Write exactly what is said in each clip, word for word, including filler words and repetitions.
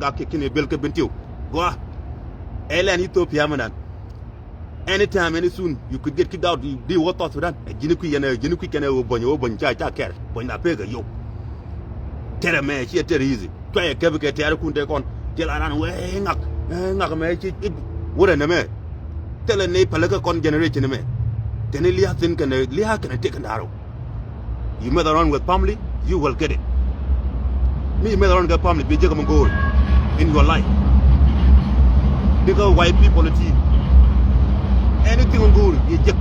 Gak kɛ kini bel kɛ Bentiu. Gua. Ɛ lɛn Ethiopia mɛ nan. Anytime, any soon, you could get kicked out. Di wä South Sudan. Ɛ ji̱n kui̱ yɛn ɛ, ji̱n kui̱ kɛn ɛ wä bony, wä bony ca, ca kɛr. Bony la pek ɛ yow. Tɛrɛ mɛ, ciɛ tɛrɛ easy. Cua yɛ kɛp kɛ tɛrɛ kun tɛ kɔn. Tɛl aran wee ŋak. Ɛ ŋak mɛ ci, ci, wurɛ nɛ mɛ. Tɛlɛ ni pɛlɛ kɛ kɔn generation mɛ. Tɛni lia̱a̱ thin kɛn ɛ, lia̱a̱ kɛn ɛ tëk kɛn da̱rɛ. You mess around with family, you will get it. Mi mess around with family, bi jek mi go̱o̱r in your life. Because white people ti anything mi go̱o̱r, bi jek.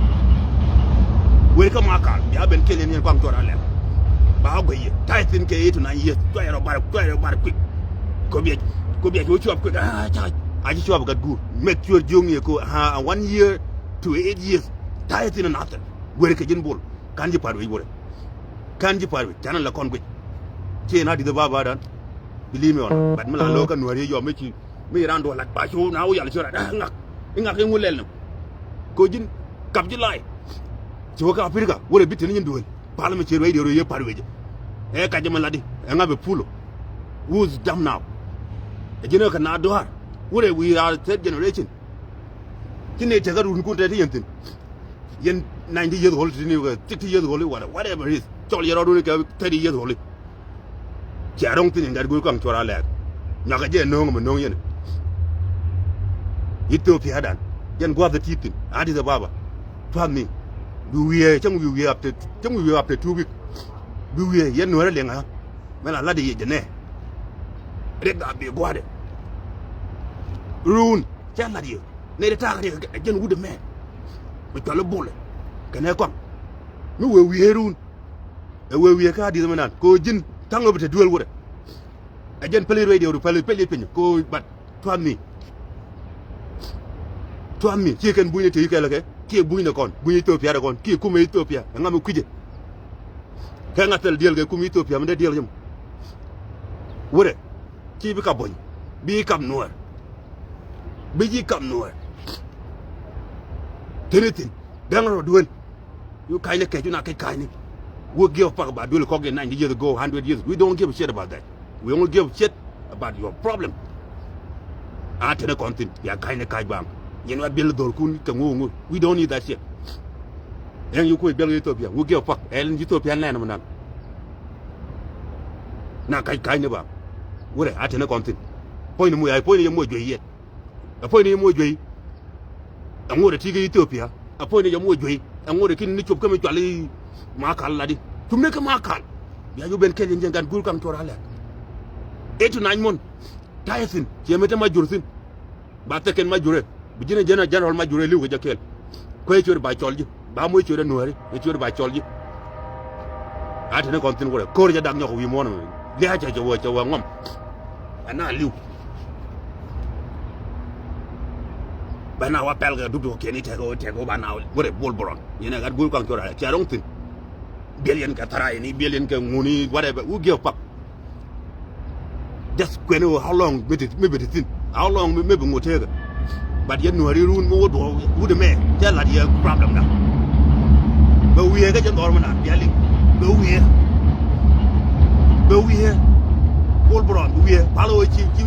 Weri kä Makal, bia ben kel in yɛn kuaŋ cuɔr alɛm. Ba gwe ye, ta̱y thin kɛ eight to nine years, cuɔr yɛrɛ bar, cuɔr yɛrɛ bar quick. Ko bia, ko bia, ko cuɔp quick, ah, ca, a ci cuɔp gat guur. Make sure jiong ye ko, ha, one year to eight years, ta̱y thin nothing. Weri kɛ ji̱n bol, kan ji̱ pa̱t wec weri. Kan ji̱ pa̱t wec, canɛ la kɔn guic. Ciɛ na di̱th baba dan. Believe me or not. But mi la lo̱o̱ kä Nuäri yɔm mi ci, mi ran duɔl lat ba cu na wä yal ci rat. Ah, ŋak. Iŋak iŋu lɛl ni. Ko ji̱n kap ji̱ lai. Ci wä kä Africa, wurɛ bi teni nyin duel. Pal mi ci ruec di ruec ye pa̱t wec. Ɛ kac mi lat di. Ɛ ŋa bi pulo. Who's dumb now? Ɛ ji̱n ɛ kɛ na dua̱r. Wurɛ, we are third generation. Ci ni tekɛ run kun te ti yɛn thin. Yɛn ninety years old ti ni kɛ sixty years old, whatever, whatever it is. Cɔl yɛ rɔdun kɛ thirty years old. Cia ro̱ŋ thin in gat guur kɔaŋ cuɔr alɛɛk. Nyuakɛ jɛ no̱o̱ŋ mɛ no̱o̱ŋ yɛn. Ethiopia dan. Yɛn gua̱th ti thin. Addis Ababa. Trust me. Bi wiee, cäŋ wiee, wiee after, cäŋ wiee, wiee after two week. Bi wiee, yɛn Nuäärä liŋ a. Mɛ la lat yɛ jɛ nɛ. Riɛk a bi gua̱dɛ. Run. Cɛ lat yɛ. Nɛ ri ta̱a̱ ri ɛ jɛn wut ɛmɛ. Mi cɔl i̱ Bol. Kɛnɛ kɔaŋ. Mi wee wiee run. Ɛ wee wiee kä Addis mi nan. Kɛ ɣöö ji̱n ta̱ŋ ɣöö bi te duel wurɛ. Ɛ jɛn päli radio ri päli piny piny. Kɛ ɣöö, but trust me. Trust me. Ciɛ kɛn bunyni te yi kɛl kɛ. Kiɛ bunyni kɔn. Buny Ethiopia kɔn. Kiɛ kumɛ Ethiopia. Ɛ ŋa mi kui̱cɛ. Kɛ ŋa thil diɛl kɛ kumɛ Ethiopia mi dee diɛl jɛ mɔ. Wurɛ. Ci bi kap buɔ̱ny. Bi kap Nuäär. Bi ji̱ kap Nuäär. Thin ithin. Däŋ rɔ duel. Yu ka̱ny ni kɛc, yu na kɛc ka̱ny ni. We give a fuck about duel kɔk in ninety years ago, hundred years. We don't give a shit about that. We only give a shit about your problem. A teni kɔn thin. Ya ka̱ny ni ka̱c bam. Yɛn wa biɛl dhorkun kɛ ŋu ŋu. We don't need that shit. Ɛn yu kuc biɛl Ethiopia. We give a fuck. Ɛn Ethiopia nɛn mi nan. Na ka̱c ka̱ny ni bam. Wurɛ a teni kɔn thin. Puɔ̱ny ni mu ya, puɔ̱ny ni yɛ muɔ juey yɛt. Ɛ puɔ̱ny ni yɛ muɔ juey. Ɛŋu rɛ ti kɛ Ethiopia. Ɛ puɔ̱ny ni yɛ muɔ juey. Ɛŋu rɛ kin ni cop kä mi cual i̱ Makal lat di. Cum ni kä Makal. Bia ju ben kɛl yɛn jɛn gat guur kam cuɔr alɛk. Eight to nine month. Ta̱yɛ thi̱n. Ciɛ mi te ma jur thi̱n. Ba thɛkɛn ma jurɛ. Bi ji̱n ɛ jɛn ɛ general ma jurɛ li̱w kɛ jɛ kɛl. Kuɛ cuet ba cɔl ji̱. Ba muec cuet ɛ Nuääri. Ɛ cuet ba cɔl ji̱. A teni kɔn thi̱n wurɛ. Ko̱r jɛ dak nyɔk wi̱i̱ muɔ̱ɔ̱n ɛmɛ. Lia̱a̱ cɛ cɛ wä cɛ wä ŋɔm. Ɛn na li̱w. Bɛ na wa pɛl kɛ dup duɔ̱k kiɛn i̱ tɛk ɣöö tɛk ɣöö ba na wurɛ Bol Bron. Yɛn ɛ gat guur kɔaŋ cuɔr alɛk. Cɛ ro̱ŋ thi̱n. Biɛl yɛn kɛ tharay ni, biɛl yɛn kɛ ŋuni, whatever. We give a fuck. Just kuɛn ɣöö how long mi bi te thi̱n. How long mi bi ŋot tekɛ. But yɛn Nuääri run mi wä duɔ̱ɔ̱k wut ɛmɛ. Cɛ lat yɛ problem da. Bɛ wiee kä jɛ dhɔr mi naan bia liŋ. Bɛ wiee. Bɛ wiee. Bol Bron bɛ wiee. Pal ɣöö ci ci.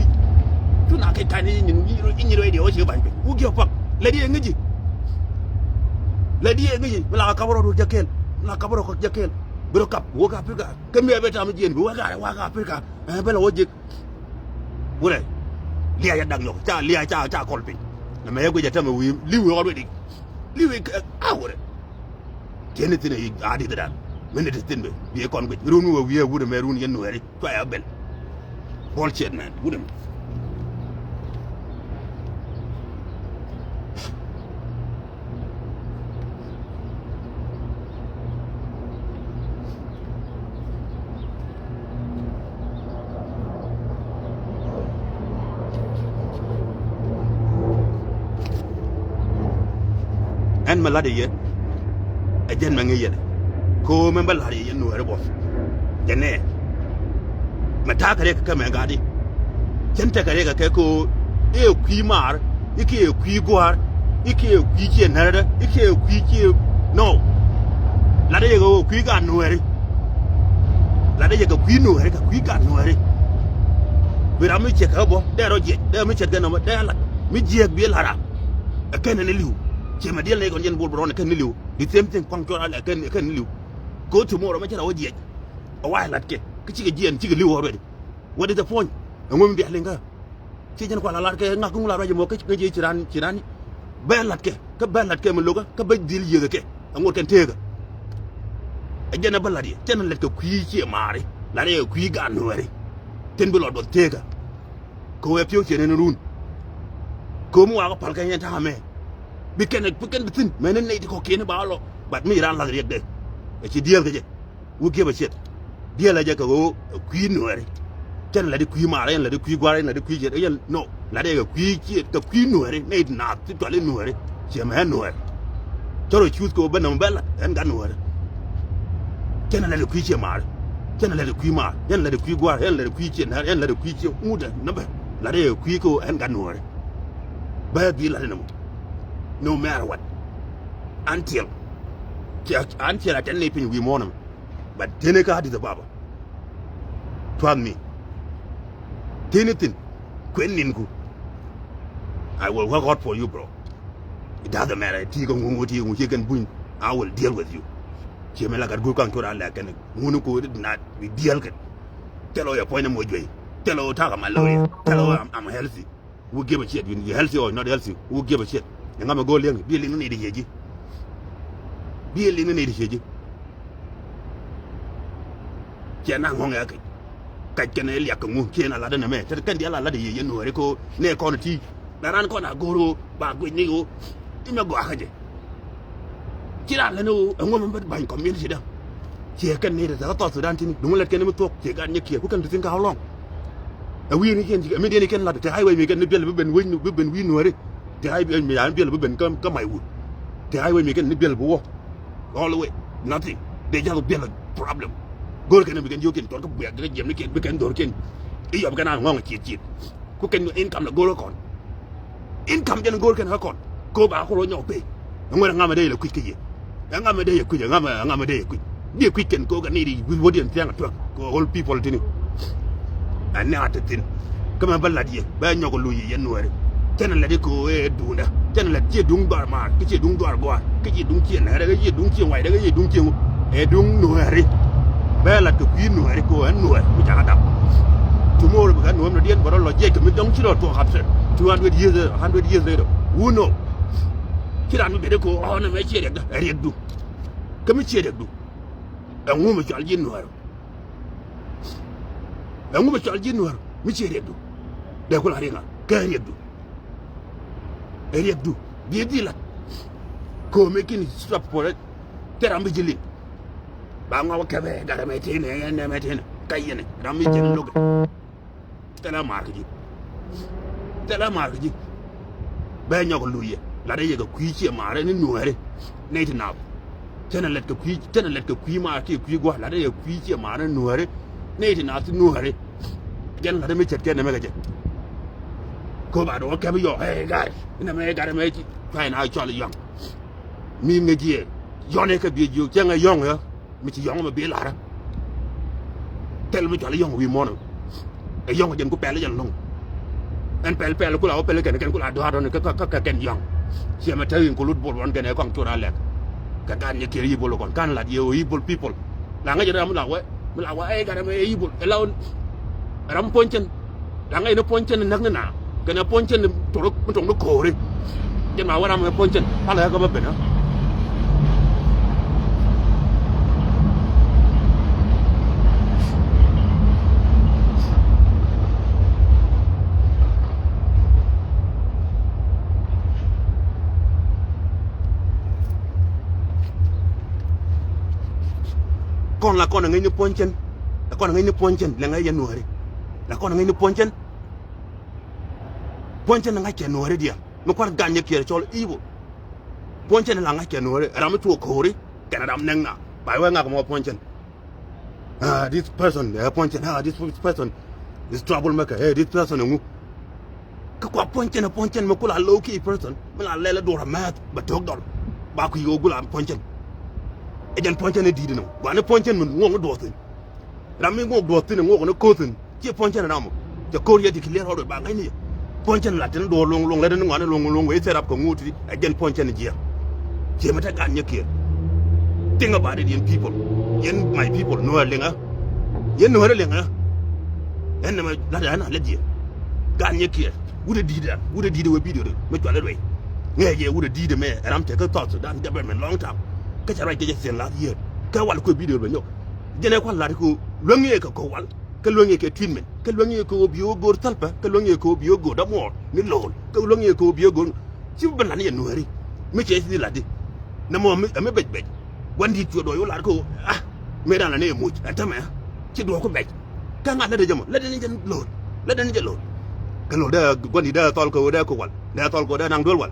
Cu na kɛ ka̱n i̱ nyin i̱ nyin radio ci ba̱ny piny. We give a fuck. Lɛ di ɛ ŋi̱ci. Lɛ di ɛ ŋi̱ci. Mi la ka kap rɔ duɔ̱k jɛ kɛl. Mi la kap rɔ kɔk jɛ kɛl. Bi rɔ kap wä ka Africa. Kä mi ɛ ben tam jiɛn bi wä ka wä ka Africa. Ɛ bä lɛ wä jek. Wurɛ. Lia̱a̱ ca dak nyɔk ca lia̱a̱ ca ca kɔl piny. Nɛ mɛ yɛ guic a tämɛ wi̱i̱ li̱w i̱ already. Li̱w i̱ a wurɛ. Tiɛni thi̱n i̱ a di̱t dan. Minit thi̱n bɛ bi kɔn guic run mi wä wi̱i̱ a wurɛ mɛ run yɛn Nuääri. Cua ya ben. Bullshit, man. Wudem. Ɛn mɛ la̱t ɛ yɛ. Ɛ jɛn mɛ ŋi̱i̱c yɛn. Ko̱o̱m ɛn bä la̱t ɛ yɛ Nuääri bä. Jɛn ɛ. Mɛ ta̱a̱ kɛ rɛk kä mɛ gat i̱. Cɛn tekɛ rɛk ɛ kɛ ko̱o̱m i̱ ɛ kui̱ maar i̱ kiɛ ɛ kui̱ gua̱a̱r i̱ kiɛ ɛ kui̱ ciɛ nɛrɛdä i̱ kiɛ ɛ kui̱ ciɛ nɔ. La̱t ɛ yɛ kɛ ɣöö kui̱ gat Nuääri. La̱t ɛ yɛ kɛ kui̱ Nuääri kɛ kui̱ gat Nuääri. Bi ram mi ciek kɛ bɔ dee rɔ jiɛc, dee mi ciek kɛ nɔmɔ dee lat. Mi jiɛk bi lat ram. Ɛ kɛn ni li̱w. Ciɛ mɛ diɛl ni kɔn jɛn bol bi rɔn ɛ kɛn ni li̱w. The same thing kɔn cuɔr alɛ ɛ kɛn, ɛ kɛn ni li̱w. Kɛ ɣöö tomorrow mɛ ci rɔ wä jiɛc. Ɛ wa ɛ lat kɛ. Kä cikɛ jiɛn, cikɛ li̱w already. What is the point? Ɛŋu mi bia liŋ kä? Ci jɛn kual a lar kɛ ŋak ŋu la ruac ɛmɔ kä ŋäc ci ran, ci ran. Bɛ lat kɛ, kä bɛ lat kɛ mi lokä, kä bɛ dhil yiëth kɛ. Ɛ ŋot kɛn teekä. Ɛ jɛn ɛ bä lat yɛ, cɛn ɛ lɛt kɛ kui̱ ciɛ maari. Lat yɛ kɛ kui̱ gaat nuääri. Tin bi lɔ duɔth teekä. Kɛ ɣöö ɛ pi̱w ciɛ ni run. Kɛ ɣöö mi wakä pal kɛ yɛn ta̱a̱ mɛ. Bi kɛn, bi kɛn bi thi̱n, mɛ ni nɛy ti kɔ̱kiɛn ba lɔ. But mi ran lath riɛkdɛ. Ɛ ci diɛɛl kɛ jɛ. Who give a shit? Diɛl a jɛ kɛ ɣöö ɛ kui̱ nuääri. Cɛn lat i̱ kui̱ maarä, yɛn lat i̱ kui̱ gua̱a̱rä, yɛn lat i̱ kui̱ ciet, yɛn no. Lat i̱ kɛ kui̱ ciet, kɛ kui̱ nuääri, nɛy ti naath ti tual i̱ nuääri. Ciɛ mɛ ɛ nuäär. Cä rɔ cuuth kɛ ɣöö ben nɔmɔ bɛ lat, ɛn gat nuääri. Cɛn lat i̱ kui̱ ciɛ maarä. Cɛn lat i̱ kui̱ maarä, yɛn lat i̱ kui̱ gua̱a̱rä, yɛn lat i̱ kui̱ ciet näär, yɛn lat i̱ kui̱ ciɛ ŋut ɛ nɔmɔ. Lat i̱ kui̱ kɛ ɣöö ɛn gat nuääri. Bɛ bi lat inɔmɔ. No matter what. Until. Until a tɛn ni piny wi̱i̱ muɔ̱ɔ̱n ɛmɛ. But tini kä Addis Ababa. Trust me. Tini thin. Kuɛn ninku. I will work hard for you, bro. It doesn't matter. Ti kä ŋuŋ ti ŋuŋ ci kɛn buny. I will deal with you. Ci mi la gat gur kaŋ cor a lɛ kɛn. Ŋuni ko dit nat bi deal kɛn. Tell all your point mo juey. Tell all talk my lawyer. Tell all I'm, I'm healthy. Who give a shit? You healthy or not healthy? Who give a shit? Ɛŋa mɛ go̱o̱l liɛŋ bi liŋ ni nɛy ti ciɛ ji̱. Bi liŋ ni nɛy ti ciɛ ji̱. Ciɛ na ŋɔ̱ŋ ɛ kɛc. Kac kɛn ɛ liak kɛ ŋu ciɛ na lat ɛn ɛmɛ. Te kɛn diaal a lat ɛ yɛ yɛn nuääri ko nɛ kɔn ti. Na ran kɔn a go̱o̱r ɣöö ba guic ni ɣöö. Imɛ gɔaa kä jɛ. Ci raan lɛn ɣöö ɛŋu mɛ bät ba̱ny community dä. Ciɛ kɛn ni rɛ thɛk South Sudan tini duŋ lɛt kɛn mi thuɔ̱k ciɛ gat nyɛ kiɛ ku kɛn ti thin ka how long. Ɛ wi̱i̱ ni kɛn ci mi diɛn ni kɛn lat te highway mi kɛn ni biɛl bi ben wec bi ben wi̱i̱ nuääri. Te highway mi yan biɛl bi ben kä, kä my wood. Te highway mi kɛn ni biɛl bi wä. All the way. Nothing. They just biɛl problem. Go̱o̱r kɛn bi kɛn yio̱k kɛn tuɔt kä buɛk kɛ jiɛm ni kɛn bi kɛn dho̱r kɛn. I̱ yɔp kɛn a ŋɔ̱ŋ ciet ciet. Ku kɛn income la go̱o̱r kä kɔn. Income jɛn go̱o̱r kɛn kä kɔn. Ko ba kolo nyɔk pay. Ŋuɛn ŋamɛ dee yɛ kui̱c kä yɛ. Ŋamɛ dee yɛ kui̱c, ŋamɛ, ŋamɛ dee yɛ kui̱c. Bi kui̱c kɛn ko kɛ ni di wi̱i̱ wä diɛn thiaŋ a tuäk. Ko all people tini. Ɛn ni a te thin. Kä mɛ bä lat yɛ bɛ nyɔk luc yɛ yɛn nuääri. Cɛn lɛt i̱ ko ɛ duundä. Cɛn lɛt ciɛ duŋ dhɔaar maar kä ciɛ duŋ dhɔaar gɔaa kä ciɛ duŋ ciɛ nɛrɛ kä ciɛ duŋ ciɛ waydä kä ciɛ duŋ ciɛ ŋu. Ɛ duŋ nuääri. Bɛ lat kɛ kui̱ nuääri ko ɛn nuäär mi ca kä dap. Tomorrow bi gat nuääri mi diɛn bɛ rɔ lɔ jiɛc kɛ mi dɔ̱ŋ ci rɔ tuɔɔk after two hundred years, hundred years later. Who know? Ci raan mi bɛ dee ko ɣɔn ɛmɛ ciɛ riɛkdä ɛ riɛkdu. Kä mi ciɛ riɛkdu. Ɛŋu mi cɔal ji̱ nuäär? Ɛŋu mi cɔal ji̱ nuäär mi ciɛ riɛkdu? Dee ku la riɛŋa kɛ riɛkdu. Ɛ riɛkdu bi dhil lat. Ko̱o̱mɛ kin stop for it. Te ram bi ji̱ liŋ. Ba ŋɔak wä kɛpɛ gat ɛmɛ tënɛ ɛn ɛmɛ tënɛ ka yɛnɛ ram mi ji̱ lo̱k. Thilɛ maar kä ji̱. Thilɛ maar kä ji̱. Bɛ nyɔk luc yɛ lat yɛ kɛ kui̱ ciɛ maarä ni nuääri. Nɛy ti naath. Tɛnɛ lɛt kɛ kui̱, tɛnɛ lɛt kɛ kui̱ maarä kiɛ kui̱ gua̱a̱r lat yɛ kɛ kui̱ ciɛ maarä ni nuääri. Nɛy ti naath ti nuääri. Jɛn lat mi ce̱tkɛ nɛmɛ kɛ jɛ. Köp a dɔ̱ kɛp yɔ ɛ gat inɛ mɛ gat mɛ ci cuay na cɔl yɔ̱ŋ. Mi ŋäc yɛ yɔ̱n ɛ kɛ biɛ jiök cɛŋ ɛ yɔ̱ŋ ɛ. Mi ci yɔ̱ŋ mɛ bi la̱rä. Thil mi cɔal yɔ̱ŋ wi̱i̱ muɔ̱ɔ̱n. Ɛ yɔ̱ŋ jɛn ku pɛl jɛn lo̱ŋ. Ɛn pɛl pɛl ku la wä pɛl kɛn kɛn ku la duaar dɔ̱ni kä kä kä kɛn yɔ̱ŋ. Ciɛ mɛ te in ku lut bol wan kɛn ɛ kɔaŋ cu raan lɛk. Kɛ gaat nyɛ kiɛr evil kɔn kan lat yɛ ɣöö evil people. La ŋäc ram mi la wɛ mi la wɛ ɛ gat ram ɛ evil ɛ la ɣöö ram puɔ̱ny cɛn. La ŋäc ni puɔ̱ny cɛn näk ni na kɛnɛ puɔ̱ny cɛn ni tok ni ko̱o̱ri. Jɛn ma wä ram ɛ puɔ̱ny cɛn palɛ kä bä ben ɛ. Kɔn la kɔn a ŋäc ni puɔ̱ny cɛn. La kɔn a ŋäc ni puɔ̱ny cɛn lɛ ŋäc yɛ nuääri. La kɔn a ŋäc ni puɔ̱ny cɛn. Puɔ̱ny cɛn ŋa̱c kɛ nuɔ̱ɔ̱ri diɛ mi kua̱r gan nyɛ kiɛɛr cɔl i̱i̱bo. Puɔ̱ny cɛn la ŋa̱c kɛ nuɔ̱ɔ̱ri ram mi tuɔɔk ko̱o̱ri kɛn ram nɛŋ na ba wee ŋak mɔ puɔ̱ny cɛn. Ah, this person ɛ puɔ̱ny cɛn, ah, this person is trouble maker, hey, this person ɛŋu. Kä kua puɔ̱ny cɛn ɛ puɔ̱ny cɛn mi kula low key person mi la lɛl ɛ duɔr amɛth bɛ to̱k dɔl. Ba kui̱ ɣöö gula puɔ̱ny cɛn. Ɛ jɛn puɔ̱ny cɛn ɛ di̱i̱t ɛnɔ guani puɔ̱ny cɛn mi ŋuɔ̱k ni duɔth thi̱n. Ram mi ŋuɔk duɔth thi̱n ŋuɔk ni ko̱th thi̱n ciɛ puɔ̱ny cɛn ram. Cɛ ko̱r yɛ declare already ba ŋa̱cni yɛ. Puɔ̱ny cɛn lat tin duɔ̱ɔ̱r luɔ̱ŋ luɔ̱ŋ lät ni ŋɔani luɔ̱ŋ luɔ̱ŋ wee set up kɛ ŋut ti ɛ jɛn puɔ̱ny cɛn jiɛɛr. Ciɛ mi te gan nyɛ kiɛɛr. Think about it, young people. Yɛn my people, Nuäär liŋä. Yɛn Nuäär liŋä. Ɛn nɛmɛ lat ɛn a lät yɛ. Gan nyɛ kiɛɛr. Wut ɛ di̱i̱t ɛn wut ɛ di̱i̱t ɛ wee video di mi cual ɛ ruɛy. Ŋɛɛ jɛ wut ɛ di̱i̱t ɛmɛ ɛ ram tekɛ South Sudan government long time. Kä cɛ ruac kɛ jɛ thiɛn last year. Kä wal kuɛ video bɛ nyɔk. Jɛn ɛ kual lat kɛ luäŋ yɛ kɛ kɔ wal. Kä luäŋ yɛ kɛ treatment kä luäŋ yɛ kɛ ɣöö bi ɣöö go̱o̱r thäl pä kä luäŋ yɛ kɛ ɣöö bi ɣöö go̱o̱r dämuɔɔr ni lo̱o̱l kä luäŋ yɛ kɛ ɣöö bi ɣöö go̱o̱r. Ci bi bɛ la̱t ni yɛ Nuääri. Mi cɛ i̱ thi la̱t di nɛmɔ ɛmi bɛc bɛc. Gua̱n di̱i̱t cuɛ duɔc wä la̱t kɛ ɣöö ah mëë da̱a̱n la ni yɛ muc ɛn tämɛ. Ci duɔ̱ɔ̱k ku bɛc. Kä ŋa̱t lätdɛ jɛ mɔ lätdɛ ni jɛ lo̱o̱l. Lätdɛ ni jɛ lo̱o̱l. Kɛ lo̱o̱l dee gua̱n di̱i̱t dee thɔl kɛ ɣöö dee kɛ wal dee thɔl kɛ ɣöö dee naŋ duel wal.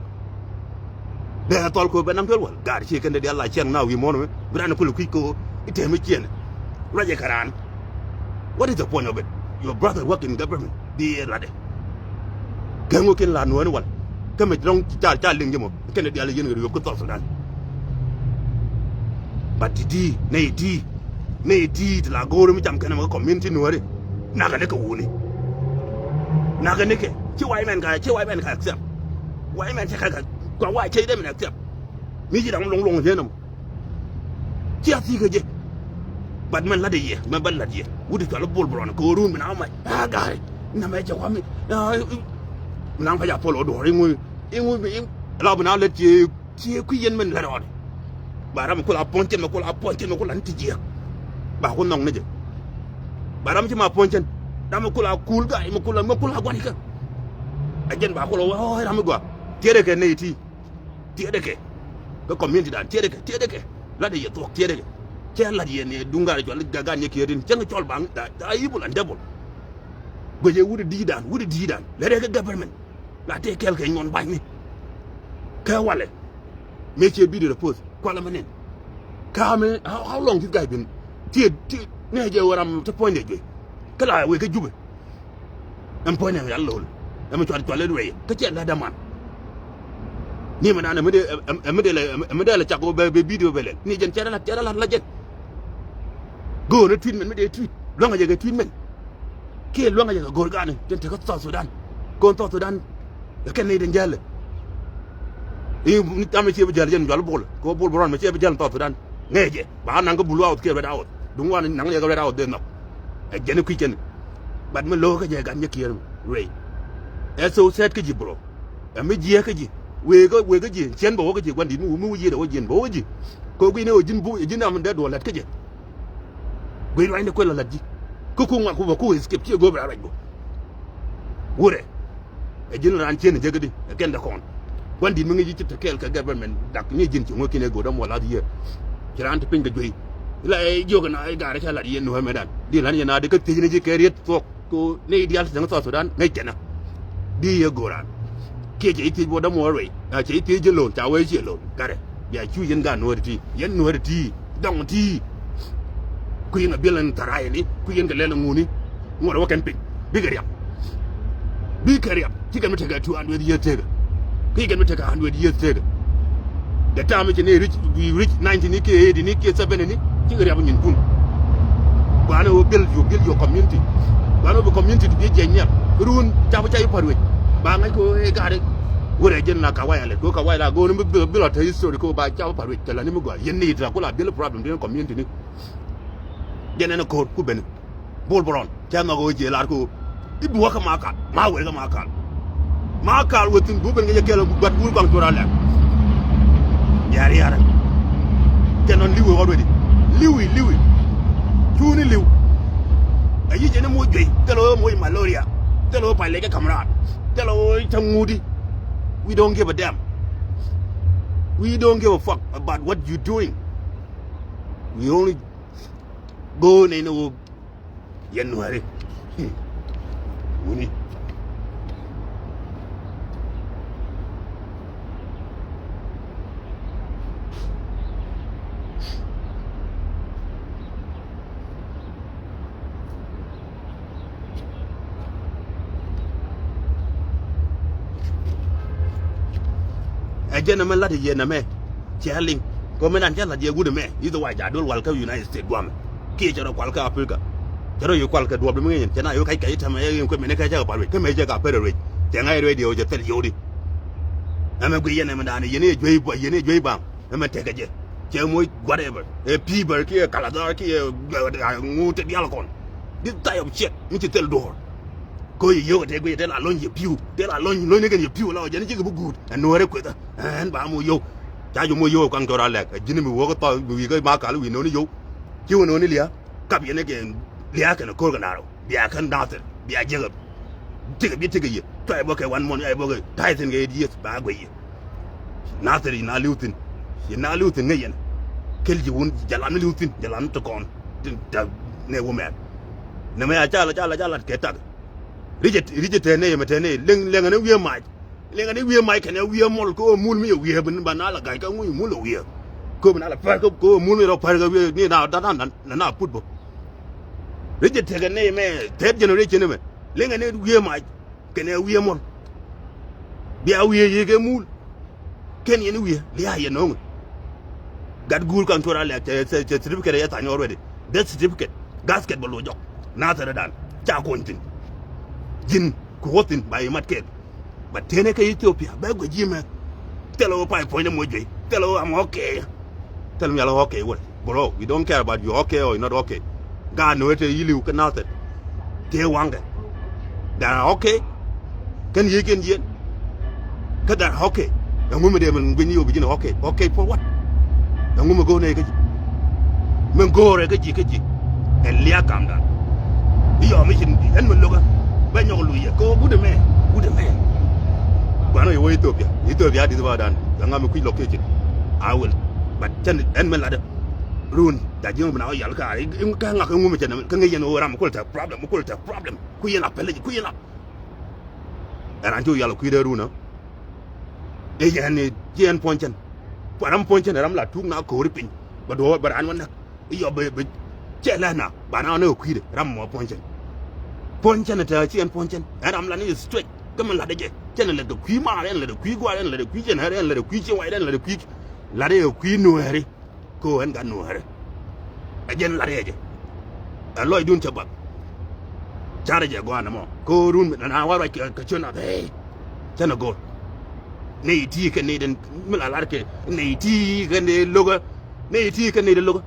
Dee thɔl kɛ ɣöö bɛ naŋ duel wal gaat ci kɛn dee diaal la ciɛŋ na wi̱i̱ muɔ̱ɔ̱n mi bi raan kulɛ kui̱c kɛ ɣöö i̱ tɛm i̱ ciɛn. Ruacɛ kɛ raan. What is the point of it? Your brother work in government. Bi yɛ latdɛ. Kɛ ŋö kin la Nuääri wal. Kä mɛ dɔ̱ŋ ca ca liŋ jɛ mɔ kɛn dee diaal yɛn kɛ riöp kä South Sudan. But ti di nɛ ti nɛ ti ti la go̱o̱r mi cam kɛn mɛ kä community Nuääri. Nakɛ ni kɛ wuni. Nakɛ ni kɛ ci white man ka ci white man ka accept. White man cɛ ka kua wa cɛ dɛ min accept. Mi ci daŋ luŋ luŋ jɛ nɔmɔ. Ci a thi̱i̱ kä jɛ. But mɛn la̱t yɛ mɛn bä la̱t yɛ wut cual Bol Bron kɛ ɣöö run mi na mac a ga̱a̱ri. Namɛ cɛ kuami mi na pɛc a pol ɔ duɔ̱ɔ̱r iŋu iŋu iŋu. La bi na lät ci ci kui̱ yɛn mɛn la̱t ɔɔd. Ba ram mi kul a puɔ̱ny cɛn mi kul a puɔ̱ny cɛn mi kul a ni ti jiɛk. Ba ku nhɔk ni jɛ. Ba ram ci ma puɔ̱ny cɛn ram mi kul a kul ga̱a̱c mi kul a mi kul a gua̱n ikä. A jɛn ba kul a wä ram mi gɔaa. Tiɛɛdɛ kɛ nɛy ti. Tiɛɛdɛ kɛ. Kä community dan tiɛɛdɛ kɛ tiɛɛdɛ kɛ. Lat yɛ thuɔk tiɛɛdɛ kɛ. Cɛ lat yɛ ni duŋ gaat cual gaat nyɛ kiɛ rin cäŋ cɔl baŋ da da evil and devil. Guecɛ wut di̱i̱dan wut di̱i̱dan lɛ rɛ kɛ government. La tëë kɛl kɛ nyuɔn ba̱ny ni. Kɛ walɛ. Mëë ciɛ video post kualɛ mɛ nin. Kä mɛ how, how long this guy been? Tiɛ tiɛ nɛ jɛ wä ram te puɔ̱nydɛ juey. Kä la wek kä Jubɛ. Ɛn puɔ̱nydɛ yal lo̱l ɛmɛ cual cual in ruɛy kä ciɛ la daman. Ni mɛ nan ɛmɛ dee ɛmɛ dee lɛ ɛmɛ dee lɛ cak wä bɛ video bɛ lɛl ni jɛn cɛ la cɛ la la jɛn. Go̱o̱n ɛ tweet mɛn mi dee tweet luaŋ a jɛ kɛ tweet mɛn. Kiɛ luäŋ a jɛ kɛ go̱r ganɛ jɛn tekɛ South Sudan. Kɔn South Sudan. Kɛ kɛn nɛy den jäl. I̱ tam ni ciɛ bi jäl jɛn jual Bol kɛ Bol Bron mi ciɛ bi jäl South Sudan. Ŋɛɛ jɛ ba naŋ kä bulu awth kiɛ red awth duŋ wan naŋ yɛ kɛ red awth den nhɔk. Ɛ jɛn i̱ kui̱ kɛn. But mi lo̱k kä jɛ gan jɛ kiɛr ruɛy. Ɛ so sɛt kä ji̱ bro. Ɛ mi jiɛk kä ji̱. Wek kä wek kä ji̱ ciɛn bɛ wä kä ji̱ gua̱n di̱t mi wä mi wä yiet ɛ wä jiɛn bɛ wä kä ji̱. Kɛ wä gui̱n ɛ wä ji̱n bu ɛ ji̱n am dee duɔl lät kä jɛ. Guic ruacni kuël ɔ la̱t ji̱. Kä ku ŋuak ku bä ku escape ciɛ go̱o̱p raar ruac bä. Wurɛ. Ɛ ji̱n raan ciën ɛ jek i̱di ɛ kɛn dɛ kɔn. Gua̱n di̱t mi ŋi̱c ji̱ ci te kɛɛl kɛ government dak ni ji̱n ci ŋuäk ki̱n ɛ go̱o̱r däm wä la̱th yiëë. Ci raan te piny kɛ juey. Ila ɛ jiök ɛn a ɛ gaar ɛ ca la̱t yɛn nuäär mɛtdan di̱ la̱t yɛn a di kä thiecni ji̱ kɛ riet thuɔ̱k. Ko ni dial ti thiaŋ South Sudan ŋäc kɛnä. Di yɛ goran. Kiɛ cɛ ithiec bɔ dämuɔɔr ruɛy a cɛ ithiec jɛ lo̱n ca wee ciɛ lo̱n garɛ. Bia cu yɛn gaat nuɔɔri ti yɛn nuɔɔri ti dɔŋ ti. Ku yɛn a biɛl ɛn tharay ni ku yɛn kɛ lɛl ɛŋuni. Ŋuɔrɛ wä kɛn piny bikɛ riap. Bikɛ riap ci kɛn mi tekɛ two hundred years tekɛ. Ki kɛn mi tekɛ hundred years tekɛ. The time ci ni reach, we reach ninety ni kiɛ eighty ni kiɛ seventy ni ci kɛ riap nyin kun. Gua̱a̱n ɛ ɣöö build your, build your community. Gua̱a̱n ɛ ɣöö bi community ti bi jiɛc nhiam. Run cap ca i̱ pa̱r wec ba ŋäc kɛ ɣöö ëë ga̱a̱r i̱. Wurɛ jɛn la kawaya lɛ kɛ ɣöö kawaya la go̱o̱r ni bi, bi lɔ te history kɛ ɣöö ba cap i̱ pa̱r wec kɛ la ni mi gɔaa yɛn ni it la ku la build problem ti community ni. Jɛn ɛn ɛ ko̱r ku ben. Bol Bron cɛ nhɔk ɣöö jiɛ lar kɛ ɣöö i̱ bi wä kä Makal ma wër kä Makal. Makal wä thi̱n bi wä ben kɛ jɛ kɛl ɛ gua̱t wur kɔaŋ cuɔr alɛk. Yar yar. Kɛ nɔn li̱w ɛ ɣɔr wetdi li̱wi li̱wi. Cuuni li̱w. Ɛ yic ɛn ɛ moc juey thilɛ ɣöö moc malaria. Thilɛ ɣöö pac lɛc kä kamraat. Thilɛ ɣöö cä ŋuudi. We don't give a damn. We don't give a fuck about what you doing. We only go nɛy ni ɣöö Yɛn nuääri. Wuni. Ɛ jɛn ɛmɛ lat yɛ nɛmɛ. Cɛ liŋ kɛ mɛ nan cɛ lat yɛ wut ɛmɛ i̱th wa ja̱ dol wal kä United States guamɛ. Kiɛ cɛ rɔ kual kä Africa. Cɛ rɔ yio̱w kual kɛ duɔ̱ɔ̱p di mi ŋi̱i̱n cɛ na yio̱w kac kac tämɛ yɛ ŋuɛn kuɛ mɛn kɛ cɛ kɛ pa̱l wec kä mɛ cɛ ka pɛr rec cɛ ŋa̱c radio cɛ thil yio̱w di. Ɛmɛ guiy yɛn ɛmɛ da̱a̱n yɛn i̱ juey ba yɛn i̱ juey baŋ ɛmɛ tekɛ jɛ. Cɛ moc whatever ɛ pi̱i̱ bär kiɛ kaladhɔr kiɛ ŋu te dial kɔn. This type of shit mi ci thil duɔ̱ɔ̱r. Ko yɛ yio̱w kɛ te guiy te la lony yɛ pi̱w te la lony lony ni kɛn yɛ pi̱w la ɔ jɛn cikɛ bi guut ɛ nuɔ̱ɔ̱rɛ kuethä. Ɛn ba moc yio̱w ca ju moc yio̱w kaŋ cɔr a lɛk ɛ ji̱n mi wä kä thɔɔk wi̱i̱ kä ma kal wi̱i̱ no̱o̱ni yio̱w. Ci wä no̱o̱ni lia̱a̱ kap yɛn ɛ kɛ lia̱a̱ kɛn ɛ ko̱r kɛ na̱rä. Bia kän Nathir bia jiäk ɛ. Tikɛ bi tikɛ yɛ cua yɛ bä kɛ wan muɔn cua yɛ bä kɛ ta̱y thi̱n kɛ yɛ dieth ba guey yɛ. Nathir yɛ na li̱w thi̱n. Yɛ na li̱w thi̱n ŋäc yɛn. Kel ji̱ wun jɛ lam ni li̱w thi̱n jɛ lam ni ti kɔn. Tin ta nɛ wä mɛr. Nɛ mɛ ya ca la ca la ca la kɛ tak. Ri̱cɛ ri̱cɛ tɛn nɛ yɛ mɛ tɛn nɛ yɛ leŋ leŋ ni wi̱i̱ mac. Liŋɛ ni wiee mac kɛnɛ wiee mɔl kä ɣöö mul mi yɛ wiee bi ni ba na la ga̱c kä ŋuc mul ɛ wiee. Kä bi na la pär kä kä ɣöö mul mi rɔ pär kä wiee ni na na na na na put bä. Ri jɛ tekɛ nɛy mɛ third generation mɛ. Liŋɛ ni wiee mac kɛnɛ wiee mɔl. Bia wiee yee kɛ mul. Kɛn yɛn wiee liaa yɛ nɔŋ. Gat guur kaŋ cuɔr a lɛk cɛ cɛ certificate yɛ thany already. Death certificate, gasket bɛ loc jɔk. Nathɛrɛ dan ca kony thin. Ji̱n ku wä thin ba yi mat kɛɛl. But tënɛ kɛ Ethiopia bɛ guic ji̱ mɛ. Thilɛ wä pay puɔ̱nydɛ moc juey. Thilɛ wä am okay. Thilɛ mi yal okay wä. Bro, we don't care about you okay or not okay. Gaat ni wä te yiliw kä Nathɛr. Tëë waŋkɛ. That are okay. Kɛn yiëëkiɛn jiɛn. Kä that okay. Ɛŋu mi dee min guic ni yo̱o̱ bi ji̱n okay. Okay for what? Ɛŋu mi go̱o̱r nɛy kä ji̱? Min go̱o̱rɛ kä ji̱ kä ji̱. Ɛn lia̱a̱ kamdan. I̱ yɔm i̱ cin ɛn min lokä. Bɛ nyɔk luc yɛ kɛ ɣöö wut ɛmɛ. Wut ɛmɛ. Gua̱n ɔ yɛ wä Ethiopia. Ethiopia di̱th ba dan. Ɛŋa mi kui̱c lɔk kiɛ cin. A wel. But cɛn ɛn min latdä. Run. Ca ji̱ ŋɔ bi na ɣä yal kaar. Kä ŋak kä ŋum cɛn ɛmɛ. Kä ŋäc yɛn ɣöö ram mi kul tɛ problem. Mi kul tɛ problem. Ku yɛn a pɛlɛ ji̱. Ku yɛn a. Ɛ ran ci wä yal kui̱dɛ run ɔ. Ɛ yɛn ni jiɛn puɔ̱ny cɛn. Kuan ram puɔ̱ny cɛn ɛ ram la tuuk na ko̱ri piny. Bɛ duɔ̱ɔ̱r bɛ ran wä näk. I̱ yɔ bɛ bɛ cɛ lɛ na ba na wä näk kui̱dɛ ram mɔ puɔ̱ny cɛn. Puɔ̱ny cɛn ɛ tɛ ciɛn puɔ̱ny cɛn ɛ ram la ni straight. Kä mi latdɛ jɛ cɛn ɛ lät kɛ kui̱ maar ɛn lät kɛ kui̱ guaar ɛn lät kɛ kui̱ cɛn ɣɛr ɛn lät kɛ kui̱ ciɛn wac ɛn lät kɛ kui̱ latdɛ kɛ kui̱ nueeri. Ko ɣän gat nuɔ̱ɔ̱rä. Ɛ jɛn lat rɛɛcɛ. Ɛ lɔcdun cɛ bak. Carɛ jɛ gɔaa nɛmɔ ko run mi nana war ruac kɛ cön a bɛɛy. Cɛn ɛ go̱r. Nɛy ti kɛ nɛy den mi la lar kɛ nɛy ti kɛ nɛy lokä. Nɛy ti kɛ nɛy den lokä.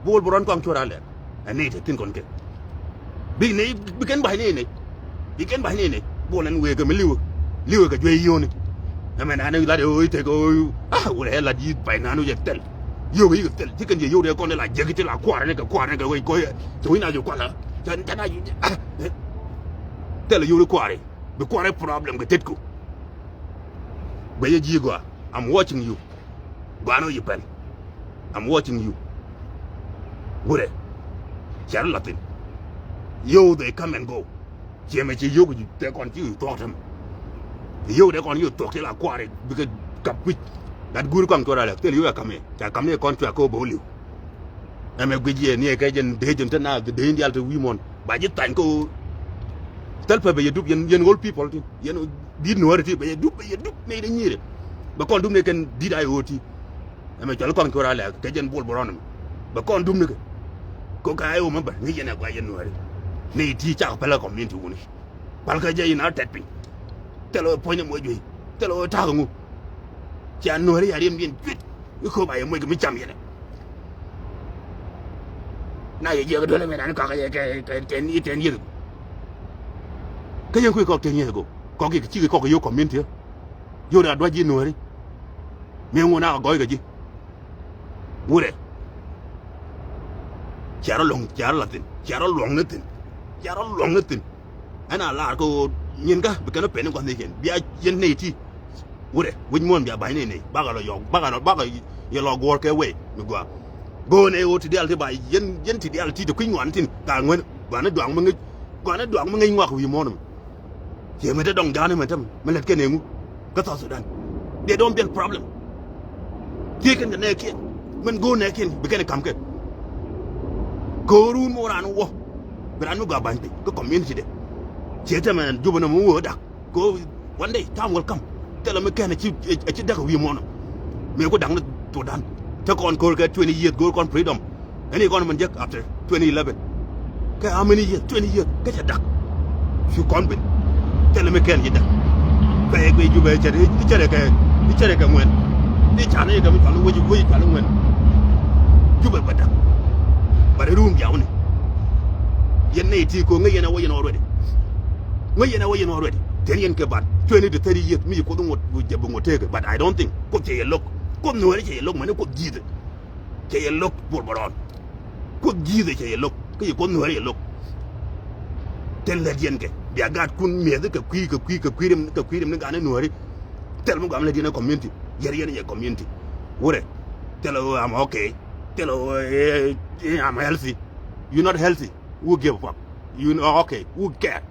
Bo̱o̱l bi rɔ̱n kɔaŋ cuɔ̱r a lɛr. Ɛ nɛy te thi̱n kɔn kɛ. Bi nɛy bi kɛn ba̱c nɛy nɛy. Bi kɛn ba̱c nɛy nɛy. Buɔl ɛn wëë kɛ mi li̱wä. Li̱wä kɛ juey yio̱o̱ni. Ɛmɛ naan i̱ lat i̱ ɣöö i̱ tek ɣöö ah wurɛ ɛ lat yi̱ pay naan i̱ jɛ thɛl. Yio̱o̱k i̱ kɛ thɛl ci kɛn yɛ yio̱o̱k dee kɔn i̱ la jiäk i̱ ti la kuarɛ ni kɛ kuarɛ ni kɛ wec ko̱ yɛ. Ci wi̱c na jɛ kualä. Cɛ na ji̱ ah. Thɛl i̱ yio̱o̱k i̱ kuarɛ. Bi kuarɛ problem kɛ tetku. Guɛc i̱ ji̱ gɔaa. I'm watching you. Gua̱a̱n ɣöö yi pɛl. I'm watching you. Wurɛ. Cɛ rɔ la̱th thi̱n. Yo, they come and go. Ciɛ mɛ ci yio̱k tɛ kɔn ci thuɔ̱k tɛm. Yio̱k tɛ kɔn yio̱k thuɔ̱k ti la kua̱ri bikɛ kap kui̱c. Gat guur kɔn cuɔr alɛ thil yio̱k a kam yɛ ca kam ni kɔn cuɛ kɛ wä bä wä li̱w. Ɛmɛ guic yɛ ni ɛ kɛ jɛn dee jɛn te na dee dial te wi̱i̱ muɔ̱n ba ji̱ thany kä ɣöö. Thil pɛ bɛ yɛ dup yɛn yɛn old people ti yɛn di̱t nuɔ̱ɔ̱ri ti bɛ yɛ dup bɛ yɛ dup nɛy dee nyi̱i̱rɛ. Bɛ kɔn dup ni kɛn di̱t a yɛ ɣöö ti. Ɛmɛ cuali kɔn cuɔr alɛ kɛ jɛn bol bɛ rɔn ɛmɛ bɛ kɔn dum ni kɛ. Kɔ ka ɛ wä mɛ bɛ ŋi̱c yɛn ɛ gɔaa yɛn nuääri. Ni ti cak pɛlɛ community wuni. Pal kɛ jɛ yɛn a tɛt piny. Thilɛ wä puɔ̱ny ɛmɔ juey. Thilɛ wä ta̱a̱k ɛŋu. Cia nuääri ya riɛm diɛn cuit. I̱ köp a yɛ moc kɛ mi cam yɛn ɛ. Na yɛ jiɛk duel ɛmɛ nani kɔak yɛ kɛ kɛ tɛn i̱ tɛn yɛth. Kä yɛn kui̱ kɔk tɛn yɛth ɛgɔ kɔk yɛ kɛ cik kɔk yɛ community. Yot a duac ji̱ nuääri. Mi ŋun a kɛ gɔc kɛ ji̱. Wurɛ. Cia rɔ luɔ̱ŋ cia rɔ la̱th thi̱n cia rɔ luɔ̱ŋ ni thi̱n. Cia rɔ luɔ̱ŋ ni thi̱n. Ɛn a lar kɛ ɣöö nyin kä bi kɛn ɔ pɛn in gua̱th ni kɛn bia yɛn nɛy ti. Wurɛ wi̱c muɔ̱ɔ̱n bia ba̱ny nɛy nɛy bakɛ lɔ yɔk bakɛ lɔ bakɛ yɛ lɔ guɔ̱ɔ̱r kɛ wee mi gɔaa. Go̱o̱n ɛ ɣöö ti diaal ti ba yɛn yɛn ti diaal ti ti kui̱ny ŋuan thi̱n ka ŋuän gua̱n ni duaŋ mi ŋi̱c gua̱n ni duaŋ mi ŋi̱c ŋuak wi̱i̱ muɔ̱ɔ̱n mi. Ciɛ mɛ te dɔŋ ja̱a̱n ɛmɛ täm mɛ lät kɛn eŋu kä South Sudan. They don't build problem. Thiec kɛn kɛ nɛɛkiɛn mɛn go̱o̱r nɛɛkiɛn bi kɛn ɛ ka̱m kɛ. Köörun mɔ raan wä bi raan mi gɔaa ba̱ny piny kä community de. Ciɛ tɛmɛ jupä nɔmɔ wä dak kɛ one day time will come. Thilɛ mi kɛn a ci a ci däk a wi̱i̱ muɔ̱nɔ. Mëë ku da̱ŋ ni Sudan te kɔn köör kɛ twenty years go̱o̱r kɔn freedom. Ɛn i̱ kɔn mɛn jek after twenty eleven. Kɛ how many years? Twenty years. Kä cɛ dak. Cu kɔn ben. Thilɛ mi kɛn ci dak. Kɛ yɛ guic Jubɛ cɛ, cɛ kɛ, cɛ kɛ ŋuɛn. Di canɛ kɛ mi cɔl wec, wec cɔl ŋuɛn. Jubɛ bɛ dak. But run biawni. Yɛn nɛy ti ko ŋäc yɛn a wä yɛn already. Ŋäc yɛn a wä yɛn already. Tɛn yɛn kɛ ban twenty to thirty years mi ci Kuoth ŋot, jɛ bi ŋot tekɛ. But I don't think Kuoth cɛ yɛ lo̱k. Kuoth Nuääri cɛ yɛ lo̱k mɛni Kuoth ji̱thɛ. Cɛ yɛ lo̱k Bol Bärɔn. Kuoth ji̱thɛ cɛ yɛ lo̱k. Kä yɛ Kuoth Nuääri yɛ lo̱k. Tɛn lät yɛn kɛ bia gaatkun mi̱eth kɛ kui̱, kɛ kui̱, kɛ kui̱ rim, kɛ kui̱ rim ni gaan ni Nuääri. Thil mi gɔam lät yɛn ɛ community. Yɛr yɛn yɛ community. Wurɛ. Thil ɛ, I'm okay. Thil ɛ, eh, eh, I'm healthy. You're not healthy. Who give a fuck? You know, okay, who care?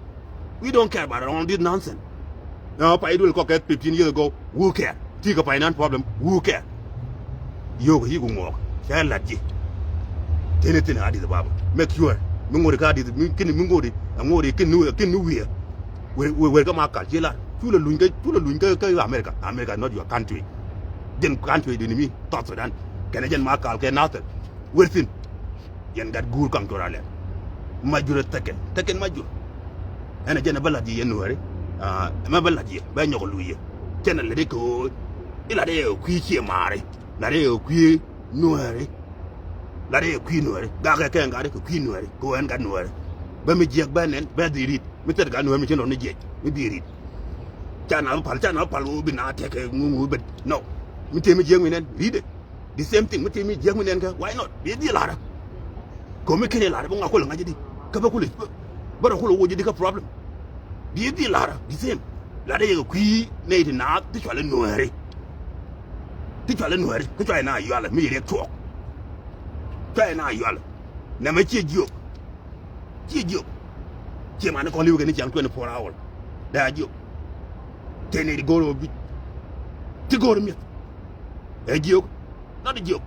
We don't care about all this nonsense. Now, pay duel kɔk kɛ fifteen years ago, who care? Ti kɛ finance problem, who care? Yio̱k yi ku ŋuɔk, cɛ lat ji̱. Tini tini Addis Ababa. Make sure mi ŋori kä Addis, mi kini mi ŋori, a ŋori kini, kini wiɛ. Wer, wer, wer kä Makal ci lar. Cu la luny kä, cu la luny kä, kä America. America is not your country. Jɛn country dini mi South Sudan. Kɛnɛ jɛn Makal kɛ Nasir. Wer thin. Yɛn gat guur kaŋ cor alɛ. Ma jur ɛ thäkɛn, thäkɛn ma jur. Ɛn ɛ jɛn ɛ bä la̱t yɛ yɛn Nuääri. Ah, mɛ bä la̱t yɛ, bä nyɔk luy yɛ. Cɛn ɛ lɛ dee kɛ ɣöö i̱ la̱t yɛ kɛ kui̱ ciɛ maari. La̱t yɛ kɛ kui̱ Nuääri. La̱t yɛ kɛ kui̱ Nuääri. Gakɛ kɛ ɛn gat kɛ kui̱ Nuääri. Kɛ ɣöö ɛn gat Nuääri. Bä mi jiɛk bä nɛn bä dhil ri̱t. Mi thɛt gat Nuääri mi cin rɔ̱ ni jiɛc mi dhil ri̱t. Ca na bä pal, ca na bä pal ɣöö bi na tɛkɛ ŋuŋ ɣöö ben. No. Mi tëë mi jiɛk mi nɛn ri̱t ɛ. The same thing, mi ti mi jiäk mi nɛn kä, why not? Bi dhil la̱rä. Ko̱mi keni la̱rä bi ŋa kulɛ ŋa̱c di. Kä bä kulɛ, bä rɔ kulɛ woc di kä problem. Bi dhil la̱rä, the same. La̱rä yɛ kɛ kui̱ nɛy ti naath ti cualɛ Nuääri. Ti cualɛ Nuääri, kä cualɛ na yualɛ, mi riɛk tuɔɔk. Cualɛ na yualɛ. Nɛmɛ ciɛ jiök. Ciɛ jiök. Ciɛ mani kɔn li̱w kɛ ni ciaŋ twenty four hour. Dee a jiök. Tëë nɛy ti go̱o̱r ɛ bi. Ti go̱o̱r mi̱eth. Ɛ jiök. Not a joke.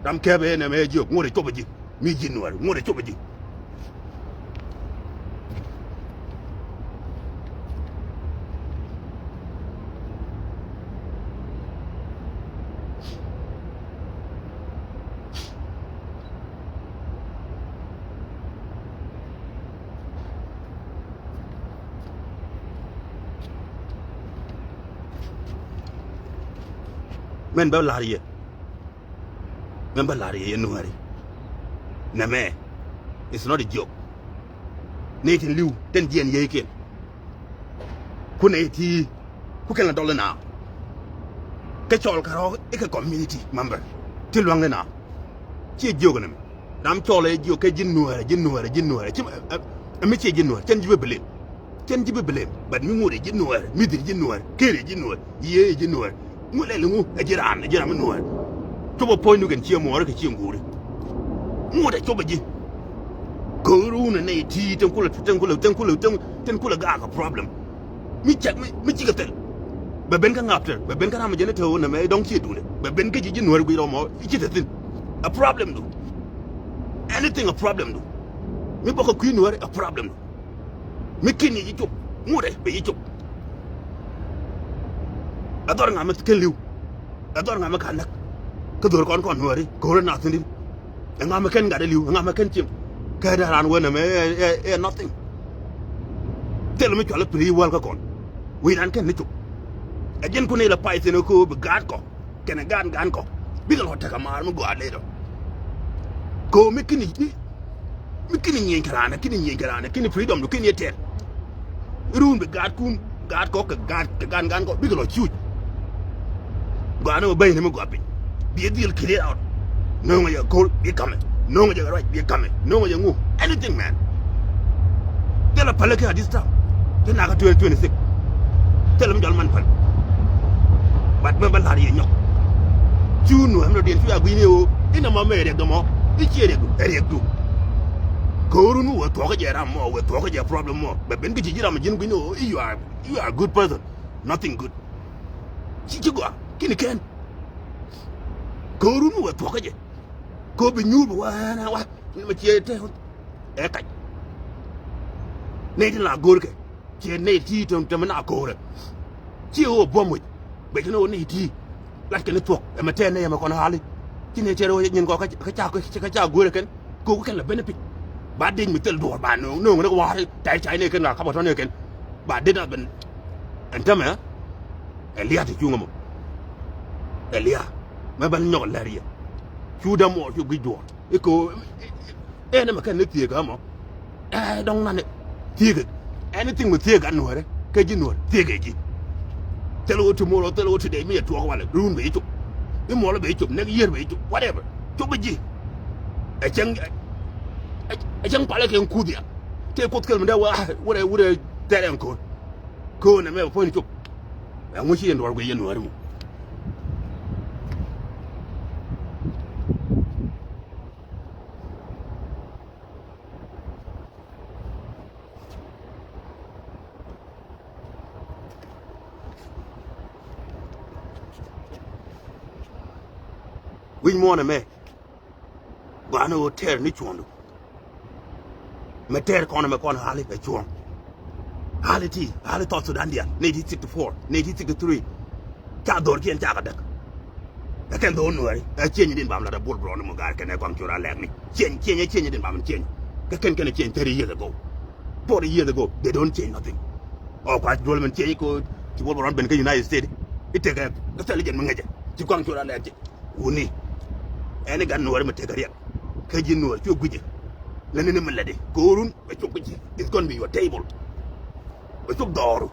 Ram kɛpɛ ɛn ɛmɛ ɛ jiök. Ŋot ɛ cop ɛ ji̱. Mi ji̱ Nuäär. Ŋot ɛ cop ɛ ji̱. Mɛn bä la̱r yɛ. Mɛn bä la̱r yɛ yɛ Nuääri. Nɛmɛ, it's not a joke. Nɛy tin li̱w tin jiɛn yieykiɛn. Ku nɛy ti ku kɛn la dɔl ina. Kä cɔl kärɔ̱ ikɛ community member ti lua̱ŋ ina. Ciɛ jiök nɛmɛ. Ram cɔl ɛ jiök kɛ ji̱ Nuäärɛ, ji̱ Nuäärɛ, ji̱ Nuäärɛ. Ci, ɛ, ɛ, ɛ mi ciɛ ji̱ Nuäärɛ, cɛn ji̱ bɛ blame. Cɛn ji̱ bɛ blame. But mi ŋot ɛ ji̱ Nuäärɛ, mi dhil ji̱ Nuäärɛ, ker ɛ ji̱ Nuäärɛ, yiëë ɛ ji̱ Nuäärɛ. Ŋot lɛl ŋu ɛ ji̱ raan, ɛ ji̱ ram mi Nuäärɛ. Cop ɛ puɔ̱ny nu kɛn ciɛ muɔɔrɛ kɛ ciɛ ŋuuri. Ŋot ɛ cop ɛ ji̱. Ko̱o̱r wun ɛ nɛy ti, tin kulɛ, tin kulɛ, tin kulɛ, tin, tin kulɛ gaak ɛ problem. Mi cak, mi, mi cikɛ thil. Bɛ ben kä ŋaptɛr, bɛ ben kä ram mi jɛn i̱ te ɣöö nɛmɛ i̱ dɔ̱ŋ ciɛ duundɛ. Bɛ ben kä ji̱ ji̱ Nuäär guic rɔmɔ i̱ ci te thi̱n. A problem du. Anything a problem du. Mi bɔkɛ kui̱ Nuäär a problem du. Mi kin i̱ ji̱ cop. Ŋut ɛ bɛ ji̱ cop. Ɛ dhɔr ŋa mi kɛn li̱w. Ɛ dhɔr ŋa mi ka näk. Kä dhor kɔn kɔn Nuääri. Ko̱r ɛ nath thi̱n di̱t. Ɛŋa mi kɛn gat ɛ li̱w, ɛŋa mi kɛn cim. Kɛ dee raan wen ɛmɛ ɛ, ɛ, ɛ nothing. Thil mi cual ɛ piri wäl kä kɔn. Wi̱i̱ raan kɛn ni cop. Ɛ ji̱n kun ilɛ pay thi̱n ɛ köö bi gaat kɔ. Kɛnɛ gaat, gaat kɔ. Bikɛ lɔ tekɛ maar mi gɔaa ley dɔ. Köö mi kini, mi, mi kini nyieny kɛ raan, kini nyieny kɛ raan, kini freedom du, kini yɛ tɛr. Run bi gaatkun, gaatkɔ kɛ gaat, kɛ gaat, gaatkɔ bikɛ lɔ cuc. Gɔaa ni mɛ bɛy ni mi gɔaa piny. Bi dhil clear out. No̱o̱ŋ jɛ go̱l bi kamɛ. No̱o̱ŋ jɛ ruac bi kamɛ. No̱o̱ŋ jɛ ŋu. Anything, man. Thilɛ päl kä at this time. Thilɛ nakä twenty twenty-six. Thilɛ mi jɔl man päl. But mɛ bä la̱r yɛ nyɔk. Cu nu ɛmɛ diɛn cu a gui̱ni ɣöö inɛ mɔ mɛ riɛk dɔmɔ. I̱ ciɛ riɛk du. Ɛ riɛk du. Ko̱o̱run wee thuɔ̱kä jɛ ram mɔ, wee thuɔ̱kä jɛ problem mɔ. Bɛ ben kä ji̱ ji̱ ram ji̱n gui̱ni ɣöö i̱ you are, you are a good person. Nothing good. Ci, ci gɔaa kini kɛn. Ko̱o̱run wee thuɔ̱kä jɛ. Ko̱o̱r bi nyuur bi wee ɛn ɛ wa ni mɛ ciɛ te. Ɛ kac. Nɛy ti la go̱o̱rkɛ. Ciɛ nɛy ti te, te mi na ko̱o̱rɛ. Ciɛ ɣöö buɔ̱m wec. Bɛ ci ni ɣöö nɛy ti. Lat kɛn ni thuɔ̱k ɛmɛ tɛɛn nɛy ɛmɛ kɔn ɣa̱li. Ci nɛy tɛɛr ɣöö nyin kɔ kä ca, kä ca go̱o̱rɛ kɛn. Ko̱o̱r kɛn la benefit. Ba dec mi thil duɔ̱ɔ̱r ba nööŋ nööŋ ni kɛ wa̱a̱ri tɛy cay ni kɛn ka kapɔ tɔ̱ ni kɛn. Ba dec na ben ɛn tämɛ. Ɛ lia̱a̱ ti cuŋä mɔ. Ɛ lia̱a̱ mɛ ben nyɔk lɛr yɛ. Cu dämuɔɔr cu guic duɔ̱ɔ̱r i̱ ko̱o̱. Ɛn ɛmɛ kɛn ni thieek kä mɔ. Ɛ dɔ̱ŋ nanɛ thieek. Anything mi thieek gat nuäärä kä ji̱ nuäär thieek ɛ ji̱. Thil ɣöö tomorrow, thil ɣöö today mi yɛ tuɔɔk walɛ run bɛ ji̱ cop. I̱ muɔlä bɛ ji̱ cop, next year bɛ ji̱ cop, whatever. Cop bɛ ji̱. Ɛ cäŋ ɛ cäŋ palä kɛ kuth ya. Tëë kuoth kɛl mi dee wä wurɛ wurɛ thɛrɛ ɛn ko̱o̱n. Ko̱o̱n ɛmɛ bɛ puɔ̱ny cop. Ɛŋu ci yɛn duɔ̱ɔ̱r guic yɛn nuäärä mɔ. Wi̱c muɔ̱ɔ̱n ɛmɛ. Gɔaa ni ɣöö tɛɛr ni cuɔ̱ɔ̱ŋdu. Mɛ tɛɛr kɔn ɛmɛ kɔn hali ɛ cuɔ̱ɔ̱ŋ. Hali ti hali South Sudan diaal nineteen sixty-four, nineteen sixty-three. Ca dhɔrkiɛn cakɛ däk. Ɛ kɛn dhɔr nuääri ɛ cieny din bam la rɛ bol brɔn mɔ gaar kɛn ɛ kɔaŋ cor a lɛk ni cieny cieny ɛ cieny din bam cieny. Kɛ kɛn kɛn ɛ cieny thirty years ago, forty years ago, they don't change nothing. Ɔ kuac duɔl mɛn cieny ko ci bol brɔn ben kä United States. Itekɛ kɛ thɛl jɛn mi ŋäcɛ ci kɔaŋ cor a lɛk ci wuni. Ɛn i̱ gat nuääri mi tekɛ riɛk kä ji̱ nuäär cu gui̱cɛ. Lɛ ni ni mi lätdi ko̱o̱run bɛ cop kä ji̱, it's gonna be your table. Bɛ cop dhɔɔru.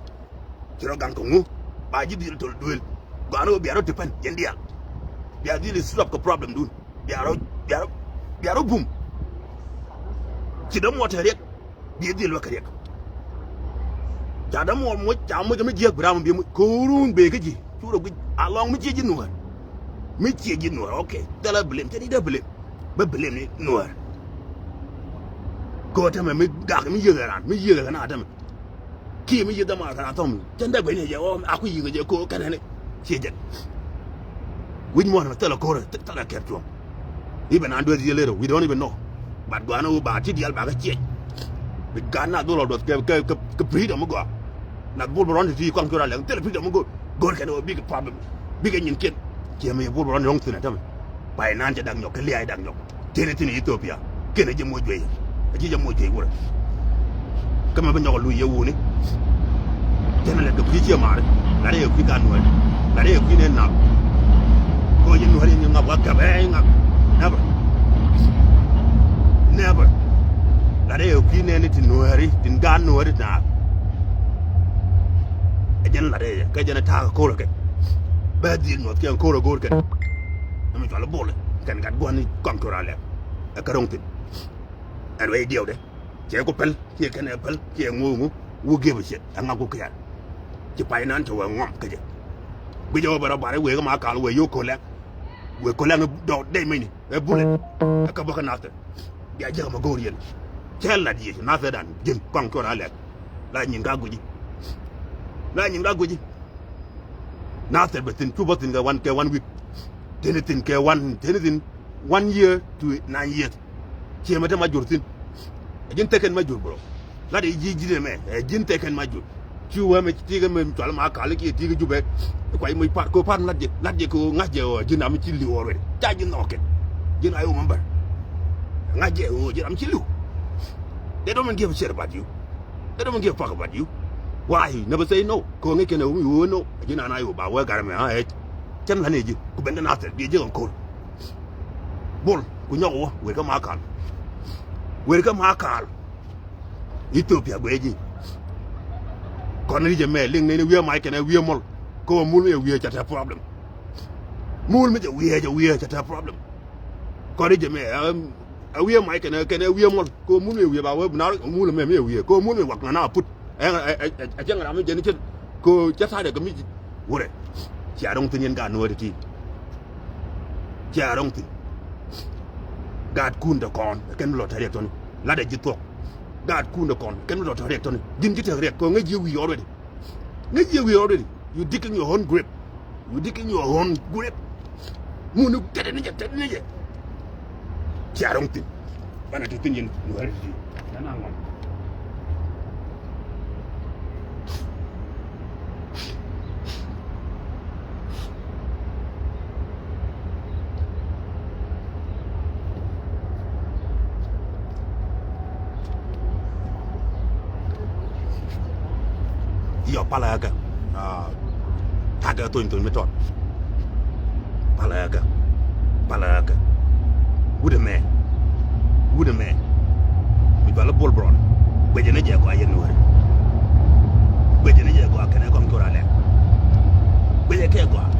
Ci rɔ gaŋ kɛ ŋu ba ji̱ dhil tol duël. Gɔaa ni ɣöö bia rɔ ti pɛn yɛn diaal. Bia dhil i̱ solve kɛ problemdun. Bia rɔ bia rɔ bia rɔ bum. Ci dämuɔɔr te riɛk. Bia dhil wä kɛ riɛk. Ca dämuɔɔr moc ca moc kɛ mi jiääk bi ram bi moc ko̱o̱run bëë kä ji̱. Cu rɔ guic alɔŋ mi ciɛ ji̱ nuäär. Mi ciɛ ji̱ nuäär, okay. Thilɛ blame, cɛ ni dee blame. Bä blame ni nuäär. Ko̱o̱r tämɛ mi gak mi yiëk ɛ ran mi yiëk ɛ kɛ na tämɛ. Kiɛ mi yiëth dämaar kɛ na thɔm cɛn dee guɛcni jɛ ɣɔɔ a ku yiëk jɛ ko̱o̱r kɛnɛ ni. Ciɛ jɛn. Wi̱c muɔ̱ɔ̱n mɛ thilɛ ko̱o̱r thilɛ kɛp cuɔ̱ŋ. I̱ bɛ naan dueth yiël ërɛ, we don't even know. But gɔaa ni ɣöö ba ti diaal ba kä ciɛc. Bi gaat na dhol ɔ duɔth kɛ kɛ kɛ freedom mi gɔaa. Na bul bɛ rɔn ti ti kɔŋ cor a lɛŋ thilɛ freedom mi go̱o̱r. Go̱o̱r kɛn ɣöö bikɛ problem. Bikɛ nyin kiɛn. Ciɛ mi bul bɛ rɔn rɔŋ thi̱n ɛ tämɛ. Pay naan cɛ dak nyɔk kɛ lia̱a̱ dak nyɔk. Tëë ni thi̱n Ethiopia kɛnɛ jɛ moc juey. A ji̱ jɛ moc juey wurɛ. Kä mɛ bi nyɔk a luc yɛ wuni. Tëë ni lɛt kɛ kui̱ ciɛ maari. Lat yɛ kui̱ ka nuɛɛt. Lat yɛ kui̱ nɛ nap. Kɛ wä jɛ nuɛɛri ni ŋap wa kɛp ɛ ŋap. Never. Never. Lat yɛ kui̱ nɛ ni ti nuɛɛri tin gaat nuɛɛri ti nap. Ɛ jɛn lat yɛ kɛ jɛn ɛ ta̱a̱ kɛ ko̱r kɛ. Bɛ dhil nyuɔth kɛ ko̱r ɛ go̱o̱r kɛ. Ɛmɛ cual i̱ bol kɛn gat gua̱n i̱ kɔm cor a lɛk. Ɛ kä ro̱ŋ thi̱n. Ɛn wee diɛwdɛ cɛ ku päl kiɛ kɛn ɛ päl kiɛ ŋo̱o̱ŋu. Wä giep ɛ ciɛt ɛ ŋak ku kiɛɛr. Ci pay nan cɛ wee ŋɔm kä jɛ. Guic ɛ wä bɛ rɔ bar i̱ wee kä ma kal wee yo̱o̱k ko̱lɛk. Wee ko̱lɛk ni dɔɔk dee mecni ɛ bulɛ. Ɛ kä bä kä nathɛ. Bia jek mɛ go̱o̱r yɛn. Cɛ lat yɛ nathɛ dan ji̱n kɔaŋ cuɔr a lɛk. La nyin ka guici. La nyin ka guici. Nathɛ bɛ thi̱n cu bä thi̱n kɛ wan kɛ wan wi̱k. Teni thi̱n kɛ wan teni thi̱n. One year to nine years. Ciɛ mɛ te ma jur thi̱n. Ɛ ji̱n thekɛn ma jur bro. Lat i̱ ji̱ ji̱n ɛmɛ ɛ ji̱n thekɛn ma jur. Ci wee mɛ ti̱i̱ kɛ mɛ cual ma kal kiɛ ti̱i̱ kɛ jupɛ. Kuay mɛ par ko par lat jɛ lat jɛ ko ŋa̱c jɛ ɔ ji̱n am ci li̱w already. Ca ji̱n nhɔkɛ. Ji̱n a yɛ wä mɛmbɛr. Ŋa̱c jɛ ɔ ji̱n am ci li̱w. They don't give a shit about you. They don't give a fuck about you. Why? Never say no. Ko ŋi̱c kɛn ɛ wä mi wä no. Ji̱n an a yɛ wä ba wee garɛ mɛ a ɛ. Cɛn la̱n ɛ ji̱ ku ben kɛ nathɛ bi ji̱ kɛ ko̱r. Bol ku nyɔk wä wer kä ma kal. Wer kä ma kal. Ethiopia guɛ ji̱. Kɔn ri jɛ mɛ liŋ nɛni wiee mac kɛnɛ wiee mɔl. Kä wä mul mi jɛ wiee cɛ tɛ problem. Mul mi jɛ wiee jɛ wiee cɛ tɛ problem. Kɔn ri jɛ mɛ ɛ wiee mac kɛnɛ kɛnɛ wiee mɔl. Kä wä mul mi jɛ wiee ba wä bi nar mul mɛ mi jɛ wiee kä wä mul mi wak na na put. Ɛ cɛ ŋa̱r ami jɛn cɛ ko cɛ ta̱a̱dɛ kɛ mi wurɛ. Cia rɔŋ thi̱n yɛn gaat nuɔɔri ti. Cia rɔŋ thi̱n. Gaatkun te kɔn kɛn lɔ tɛ riɛk tɔni. Latdɛ ji̱ thuɔ̱k. Gaatkun te kɔn kɛn lɔ tɛ riɛk tɔni. Ji̱n ji̱ tek riɛk kɛ ŋäc ji̱ wi̱i̱ already. Ŋäc ji̱ wi̱i̱ already. You digging your own grave. You digging your own grave. Mun ni tɛt ni jɛ tɛt ni jɛ. Cia rɔŋ thi̱n. Banɛ ti thi̱n yɛn nuɔɔri ti. Nana ŋuan. Palä kä. Ah, takɛ thony thony mi tɔt. Palä kä. Palä kä. Wut ɛmɛ. Wut ɛmɛ. Mi cɔal i̱ Bol Bron. Guecɛ ni jɛ gɔaa yɛn Nuääri. Guecɛ ni jɛ gɔaa kɛnɛ kɔn kor alɛ. Guecɛ kɛ gɔaa.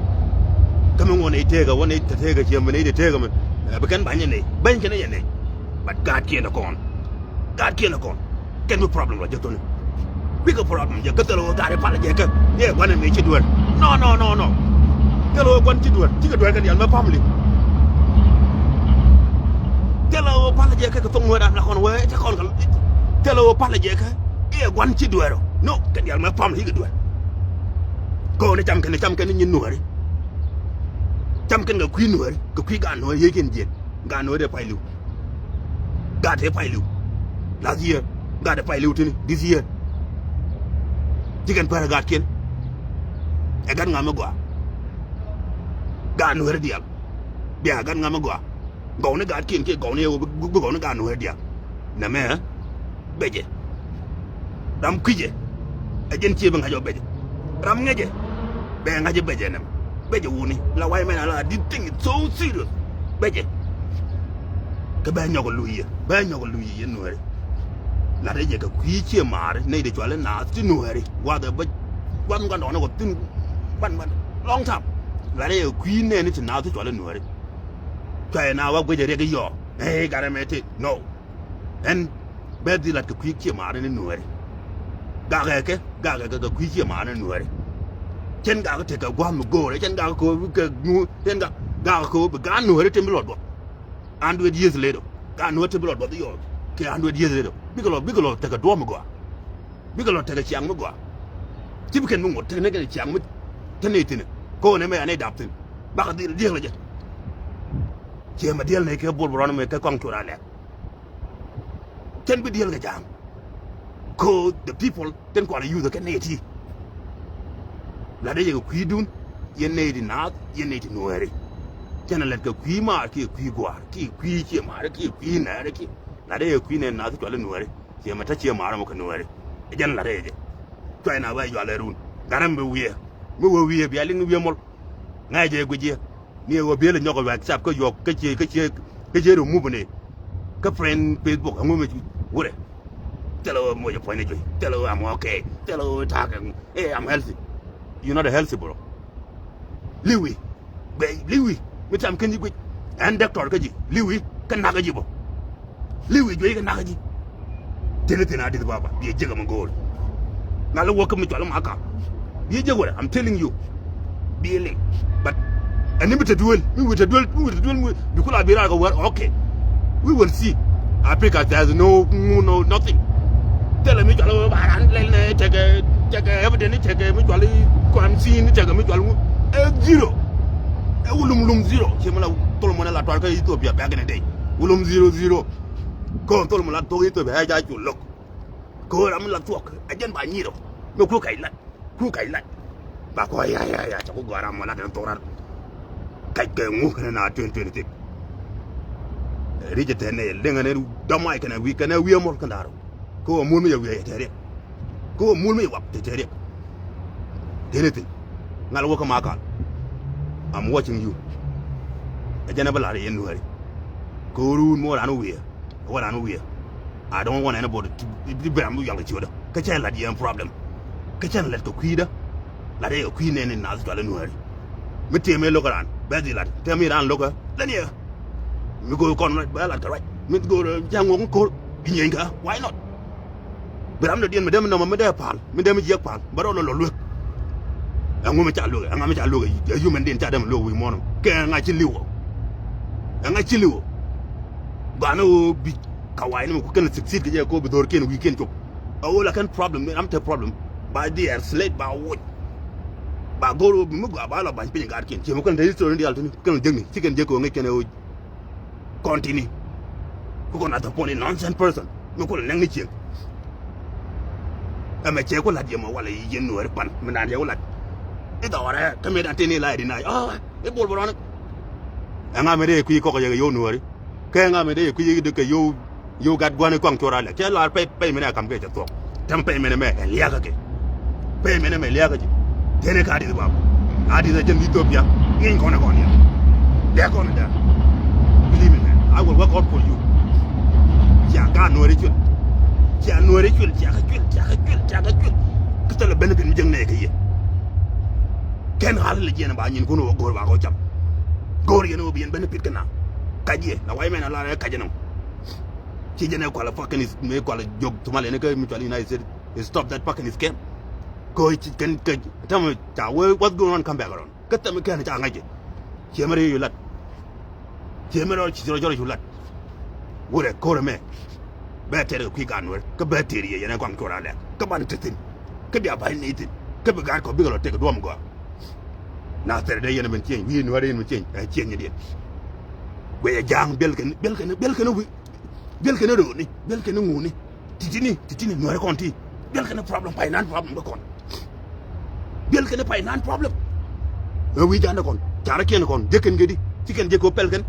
Kä mi ŋuɔn i̱ tëëkä wä ni te tëëkä ciɛ mi ni i̱ te tëëkä mi. Ɛ, bi kɛn ba̱ny yɛn nɛy. Ba̱ny kɛn yɛn nɛy. But gaat kiɛn ɛ kɔn. Gaat kiɛn ɛ kɔn. Kɛn bi problem rɔ jɛ thoni. Bikɛ problem jɛ kä thilɛ ɣöö gaat i̱ palä jɛ kä i̱ ɛ gua̱n ɛmɛ ci dueer. No, no, no, no. Thilɛ ɣöö gua̱n ci dueer. Cikɛ dueer kɛ diaal mɛ family. Thilɛ ɣöö palä jɛ kä kɛ thok Nuäär an la kɔn wee cɛ kɔn kɛ. Thilɛ ɣöö palä jɛ kä i̱ ɛ gua̱n ci dueer ɔ. No, kɛ diaal mɛ family ikɛ dueer. Kɔn i̱ cam kɛn i̱ cam kɛn i̱ nyin Nuääri. Cam kɛn kɛ kui̱ Nuääri kɛ kui̱ gaat Nuääri yee kɛn jiɛn. Gaat Nuääri ɛ pay li̱w. Gaat ɛ pay li̱w. Last year. Gaat ɛ pay li̱w tini this year. Cikɛn pär ɛ gaatkiɛn. Ɛ gat ŋa mi gɔaa? Gaat Nuääri diaal. Bia gat ŋa mi gɔaa? Gɔwni gaatkiɛn kiɛ gɔwni ɛ wä bi gɔwni gaat Nuääri diaal. Nɛmɛ ɛ becɛ. Ram kui̱cɛ. Ɛ jɛn ciɛ bi ŋa̱c ɔ becɛ. Ram ŋäcɛ. Bɛ ŋa̱c ɛ becɛ nɛmɛ. Becɛ wuni la wa̱i̱ mɛn ala this thing is so serious. Becɛ. Kɛ bɛ nyɔk luy yɛ bɛ nyɔk luy yɛ yɛ Nuääri. Lat ɛ jɛ kɛ kui̱ ciɛ maari nɛy ti cuali naath ti Nuääri wath ɛ bä. Wath ŋuan dɔɔni kɔ thin ban ban long time. Lat ɛ jɛ kui̱ nɛɛni ti naath ti cuali Nuääri. Cuayɛ na wa guecɛ riɛk i̱ yɔɔ ɛ gat ɛmɛ ti no. Ɛn bɛ dhil lat kɛ kui̱ ciɛ maari ni Nuääri. Gakɛ kɛ gakɛ kɛ kɛ kui̱ ciɛ maari ni Nuääri. Cɛn gakɛ tekɛ gua̱a̱th mi go̱o̱rɛ cɛn gakɛ kɛ kɛ ŋu cɛn gakɛ kɛ bi gaat Nuääri tem bi lɔ duɔth. Hundred years later gaat Nuääri tem bi lɔ duɔth i̱ yɔɔ kɛ hundred years later bikɛ lɔ bikɛ lɔ tekɛ duɔ̱ɔ̱p mi gɔaa. Bikɛ lɔ tekɛ ciaŋ mi gɔaa. Ci bi kɛn mi ŋuɔ̱t tekɛ ni kɛn ciaŋ mi te nɛy thi̱n. Ko̱n ɛmɛ anɛ dap thi̱n bakɛ dhil diɛk lɛ jɛ. Ciɛ mɛ diɛl nɛy kɛ Bol Bron mɛ kɛ kɔaŋ cor alɛk. Tɛn bi diɛl kɛ ja̱a̱ŋ. Cause the people tɛn kualɛ yuth kɛ nɛy ti. Lat dee yɛ kɛ kui̱dun yɛn nɛy ti naath yɛn nɛy ti Nuääri. Cɛn a lɛt kɛ kui̱ maar kiɛ kui̱ gua̱a̱r kiɛ kui̱ ciɛ maar kiɛ kui̱ nɛɛri kiɛ lat dee yɛ kui̱ nɛn naath cual i̱ Nuääri. Ciɛ mɛ te ciɛ maar mɔ kɛ Nuääri. Ɛ jɛn lat dee yɛ jɛ. Cuay na bä jual ɛ run gat ɛmɛ bi wiee mi wee wiee bia liŋ wiee mɔl. Ŋa̱cɛ jɛ guic yɛ. Ni ɣöö biël nyɔk wɛ̈t cap kä yuɔk kä cie kä cie kä cie remove ni. Kä friend Facebook ɛŋu mi wurɛ. Thilɛ ɣöö moc ɛ puɔ̱ny ni juey thilɛ ɣöö I'm okay thilɛ ɣöö ta̱a̱ kɛ ŋu. Eh, I'm healthy. You not a healthy bro. Liwi. Bɛ liwi mi tam ken ji̱ guic. Ɛn däk tɔr kä ji̱ liwi kä nak kä ji̱ bä. Liwi juey kɛ nak ji̱. Thin thin a di̱th baba biɛ jiäk ɛmɛ go̱o̱r. Ŋa̱l wä kä mi cual ma ka. Biɛ jiäk wä I'm telling you. Biɛ liŋ. But ɛn ni mi te duel mi wi̱i̱ te duel mi wi̱i̱ te duel mi wi̱i̱ bi kula bi raar kɛ wär okay. We will see. Africa there's no ŋu no nothing. Thilɛ mi cual ba ran lɛl nɛ tekɛ tekɛ evidence tekɛ mi cual crime scene tekɛ mi cual ŋu. Ɛ zero. Ɛ wulum lum zero. Ci mi la thol mɔnɛ la tuar kä Ethiopia back in the day. Wulum zero zero. Ko̱o̱n thol mi la thuɔ̱k Ethiopia ɛ ca cu lo̱k. Ko̱o̱n ram mi la thuɔ̱k ɛ jɛn ba nyir ɔ. Mi ku kac lat ku kac lat. Ba kɔ ya ya ya ca ku gɔ̱a̱r ram mɔ lat ɛn thok rat. Kac kɛ ŋu kɛn na twenty twenty six. Ri̱c ɛ tɛn nɛ liŋ ɛn dɔm ay kɛn ɛ wi̱i̱ kɛn ɛ wi̱i̱ ɛ mɔl kɛn da̱r ɔ. Kä ɣöö muul mi yɛ wi̱i̱ ɛ tɛriɛk. Kä ɣöö muul mi yɛ wak tɛ tɛriɛk. Tëë ni thi̱n ŋa̱l wä kä Makal. I'm watching you. Ɛ jɛn ɛ bä la̱r yɛn Nuääri. Kä ɣöö ruun mi wä raan wi̱i̱ ɛ wä raan wi̱i̱ ɛ. I don't want anybody to be bɛ̈n am bi yɔal kɛ ciötdä kä cɛn la̱t yɛn problem. Kä cɛn la̱t kɛ kui̱dä. La̱t ɛ kɛ kui̱ nɛn in naath cual ɛ Nuääri. Mi tëë mëë lo̱kä raan bɛ dhil la̱t tëë mi raan lo̱kä län yɛ. Mi go̱o̱r kɔn bɛ lat kɛ ruac mi go̱o̱r ja̱ ŋuɔk mi ko̱r. Bi nyieny kä why not? Bi ram dɔ̱diɛn mi dee mi nɔmɔ mi dee pa̱a̱l mi dee mi jiɛk pa̱a̱l bä rɔ lɔ lɔ luek. Ɛŋu mi ca luek ɛŋa mi ca luek ɛ yumɛn diɛn ca dee mi luek wi̱i̱ muɔ̱ɔ̱n kɛ ɛŋa ci li̱w ɔ. Ɛŋa ci li̱w ɔ. Gɔaa ni ɣöö bi kawa̱a̱c ni mi ku kɛn succeed kɛ jɛ kɛ ɣöö bi dho̱rkiɛn wi̱i̱kiɛn cop. A ɣöö la kɛn problem ni ram te problem. Ba dhil isolate ba woc. Ba go̱r ɣöö bi mi gɔaa ba la ba̱ny piny gaatkiɛn ciɛ mi kɛn te history ni diaal tini kɛn jiäkni ci kɛn jiäk kɛ ɣöö ŋäc kɛn ɛ ɣöö Continue. Ku kɔn a thɔpɔni nonsense person mi kulɛ nɛŋ ni cieŋ. Ɛmɛ cɛ ku la̱t yɛ mɔ walɛ yɛn Nuääri pan mi naan yɛ ku la̱t. I̱ dhɔrɛ kä mëë dan tëë ni la yɛ di naac ɔ i̱ Bol Bron. Ɛŋa mëë dee yɛ kui̱ kɔk yɛ kɛ yo̱w Nuääri. Kä ɛŋa mëë dee yɛ kui̱ yɛ kɛ yo̱w yo̱w gat gua̱n i̱ kɔaŋ cor alɛ cɛ laar pɛy pɛy mëë nɛ kam kɛ cɛ thuɔ̱k. Tɛm pɛy mëë nɛ mɛ ɛ liakä kɛ. Pay mɛnɛ mɛ liakä ji̱. Tene ka di̱th bab. A di̱th a jɛn Ethiopia. Ŋi̱ny kɔn ɛ kɔn ya. Dee kɔn ɛ dee. Believe me, man. I will work out for you. Cia ka nuɔri cuil. Cia nuɔri cuil. Cia ka cuil. Cia ka cuil. Cia ka cuil. Kä thilɛ benefit mi jek nɛ kɛ yɛ. Kɛn ɣal lɛ jiɛn ba nyin kun wä go̱o̱r ba kɔ cam. Go̱o̱r yɛn wä bi yɛn benefit kɛ na. Kac yɛ. La way mɛn a la rɛ kac yɛn ɔ. Ci jɛn ɛ kual a fucking is, mi kual a jok tumal yɛn kä mi cual United States. Stop that fucking scam. Kɛ ɣöö ci kɛn kɛ tämɛ ca wee what's going on, come back around. Kä tämɛ kɛn ca ŋa̱c jɛ. Ciɛ mɛ rɛy cu lat. Ciɛ mɛ rɛy ci rɔ jɔrɔ cu lat. Wurɛ ko̱rɛ mɛ. Bɛ tɛr kɛ kui̱ gaat nuɛr kä bɛ tɛr yɛ yɛn ɛ kɔaŋ cuɔr alɛ kä ban te thi̱n. Kä bia ba̱ny ni thi̱n kä bi gaat kɔ bikɛ lɔ tek duɔ̱m gɔaa. Na thɛr dee yɛn ɛ ben cieŋ wi̱i̱ nuɛr yɛn ben cieŋ ɛ cieŋ ni diɛn. Guɛy ɛ ja̱a̱ŋ biɛl kɛn biɛl kɛn biɛl kɛn wi̱i̱. Biɛl kɛn rööni, biɛl kɛn ŋuni. Titini, titini nuɛri kɔn ti. Biɛl kɛn problem, finance problem kä kɔn. Biɛl kɛn finance problem. Ɛ wi̱i̱ ja̱a̱n kɔn, carä kiɛn kɔn, jek kɛn kɛ di, ci kɛn jek kɛ pɛl kɛn.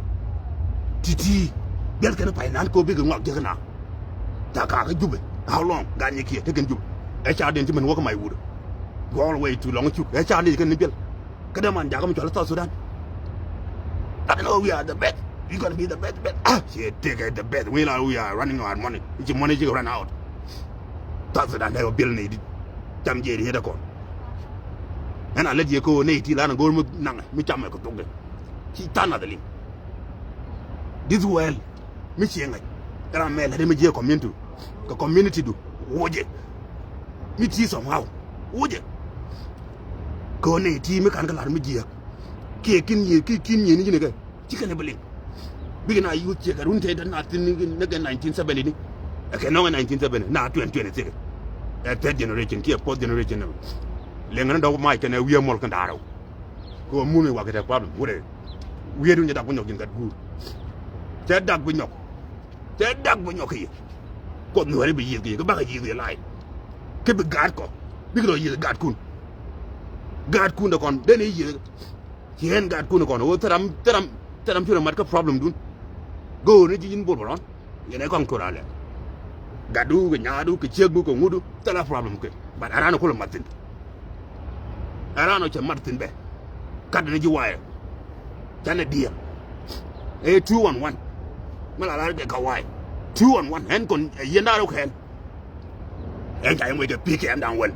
Titi, biɛl kɛn finance kɛ bikɛ ŋuak jek na. Ta kakä Jubɛ, how long, gan yɛ kiɛ, te kɛn Jubɛ. Ɛ ca den ci mɛn wäk my wood. Go all way to Lɔŋ Cuk, ɛ ca den kɛn ni biɛl. Kä dee man jakä mi cɔl South Sudan. That know we are the best. We gonna be the best, best. Ah, shit, take it the best. We like we are running our money. Ichi money ichi run out. South Sudan dee bil ni di. Cam jeri heda kon. Ɛn a lät yɛ ko ne ti lan go̱o̱r mi naŋ mi cam ɛ ko thok de. Ci tan a the lim. This well. Mi ciɛ ŋa̱c ram mɛ la̱t mi jiɛ community kɛ community du. Wocɛ mi ti somehow wocɛ. Kɛ ɣän nɛy ti mi kan kä la̱t mi jiɛ kiɛ kin yiëë ki kin yiëë ni ji̱n kɛ ci kɛn bi liŋ. Bikɛ na youth ciɛ kɛ run tëë däna thin ni kɛ nineteen seventy ni. Ɛ kɛ nɔŋ ɛ nineteen seventy na twenty twenty six. Ɛ third generation kiɛ fourth generation. Liŋ ni dɔ̱k mac kɛn ɛ wiee mɔl kɛn da̱a̱r rɛw. Kɛ ɣöö mun mi wakɛ tɛk problem wurɛ. Wi̱i̱dun cɛ dak bi nyɔk ji̱n gat guur. Cɛ dak bi nyɔk. Cɛ dak bi nyɔk kɛ yɛ. Kuɔth nuɛri bi yiëth kɛ yɛ kɛ bakɛ yiëth yɛ la̱a̱c. Kä bi gaatkɔ bikɛ lɔ yiëth gaatkun. Gaatkun dee kɔn den i̱ yiëth. Ci ɣän gaatkun kɔn ɣöö thil ram thil ram thil ram ci rɔ mat kä problemdun. Go̱o̱r ni ji̱ ji̱n bol bä rɔ̱n. Yɛn ɛ kɔŋ tuɔr alɛ. Gatdu kɛ nyaadu kɛ ciekdu kɛ ŋutdu thilɛ problem kɛ. But a raan kulɛ mat thi̱n. A raan ɔ cɛ mat thi̱n bɛ. Kat ni ji̱ waayɛ. Canɛ diɛɛl. Ɛ two on one. Mi la lar kɛ ka waay. Two on one ɛn kɔn ɛ yɛn daar wä kɛɛl. Ɛn ca yɛ moc kɛ pi̱i̱ kɛ ɛn da̱ŋ wɛl.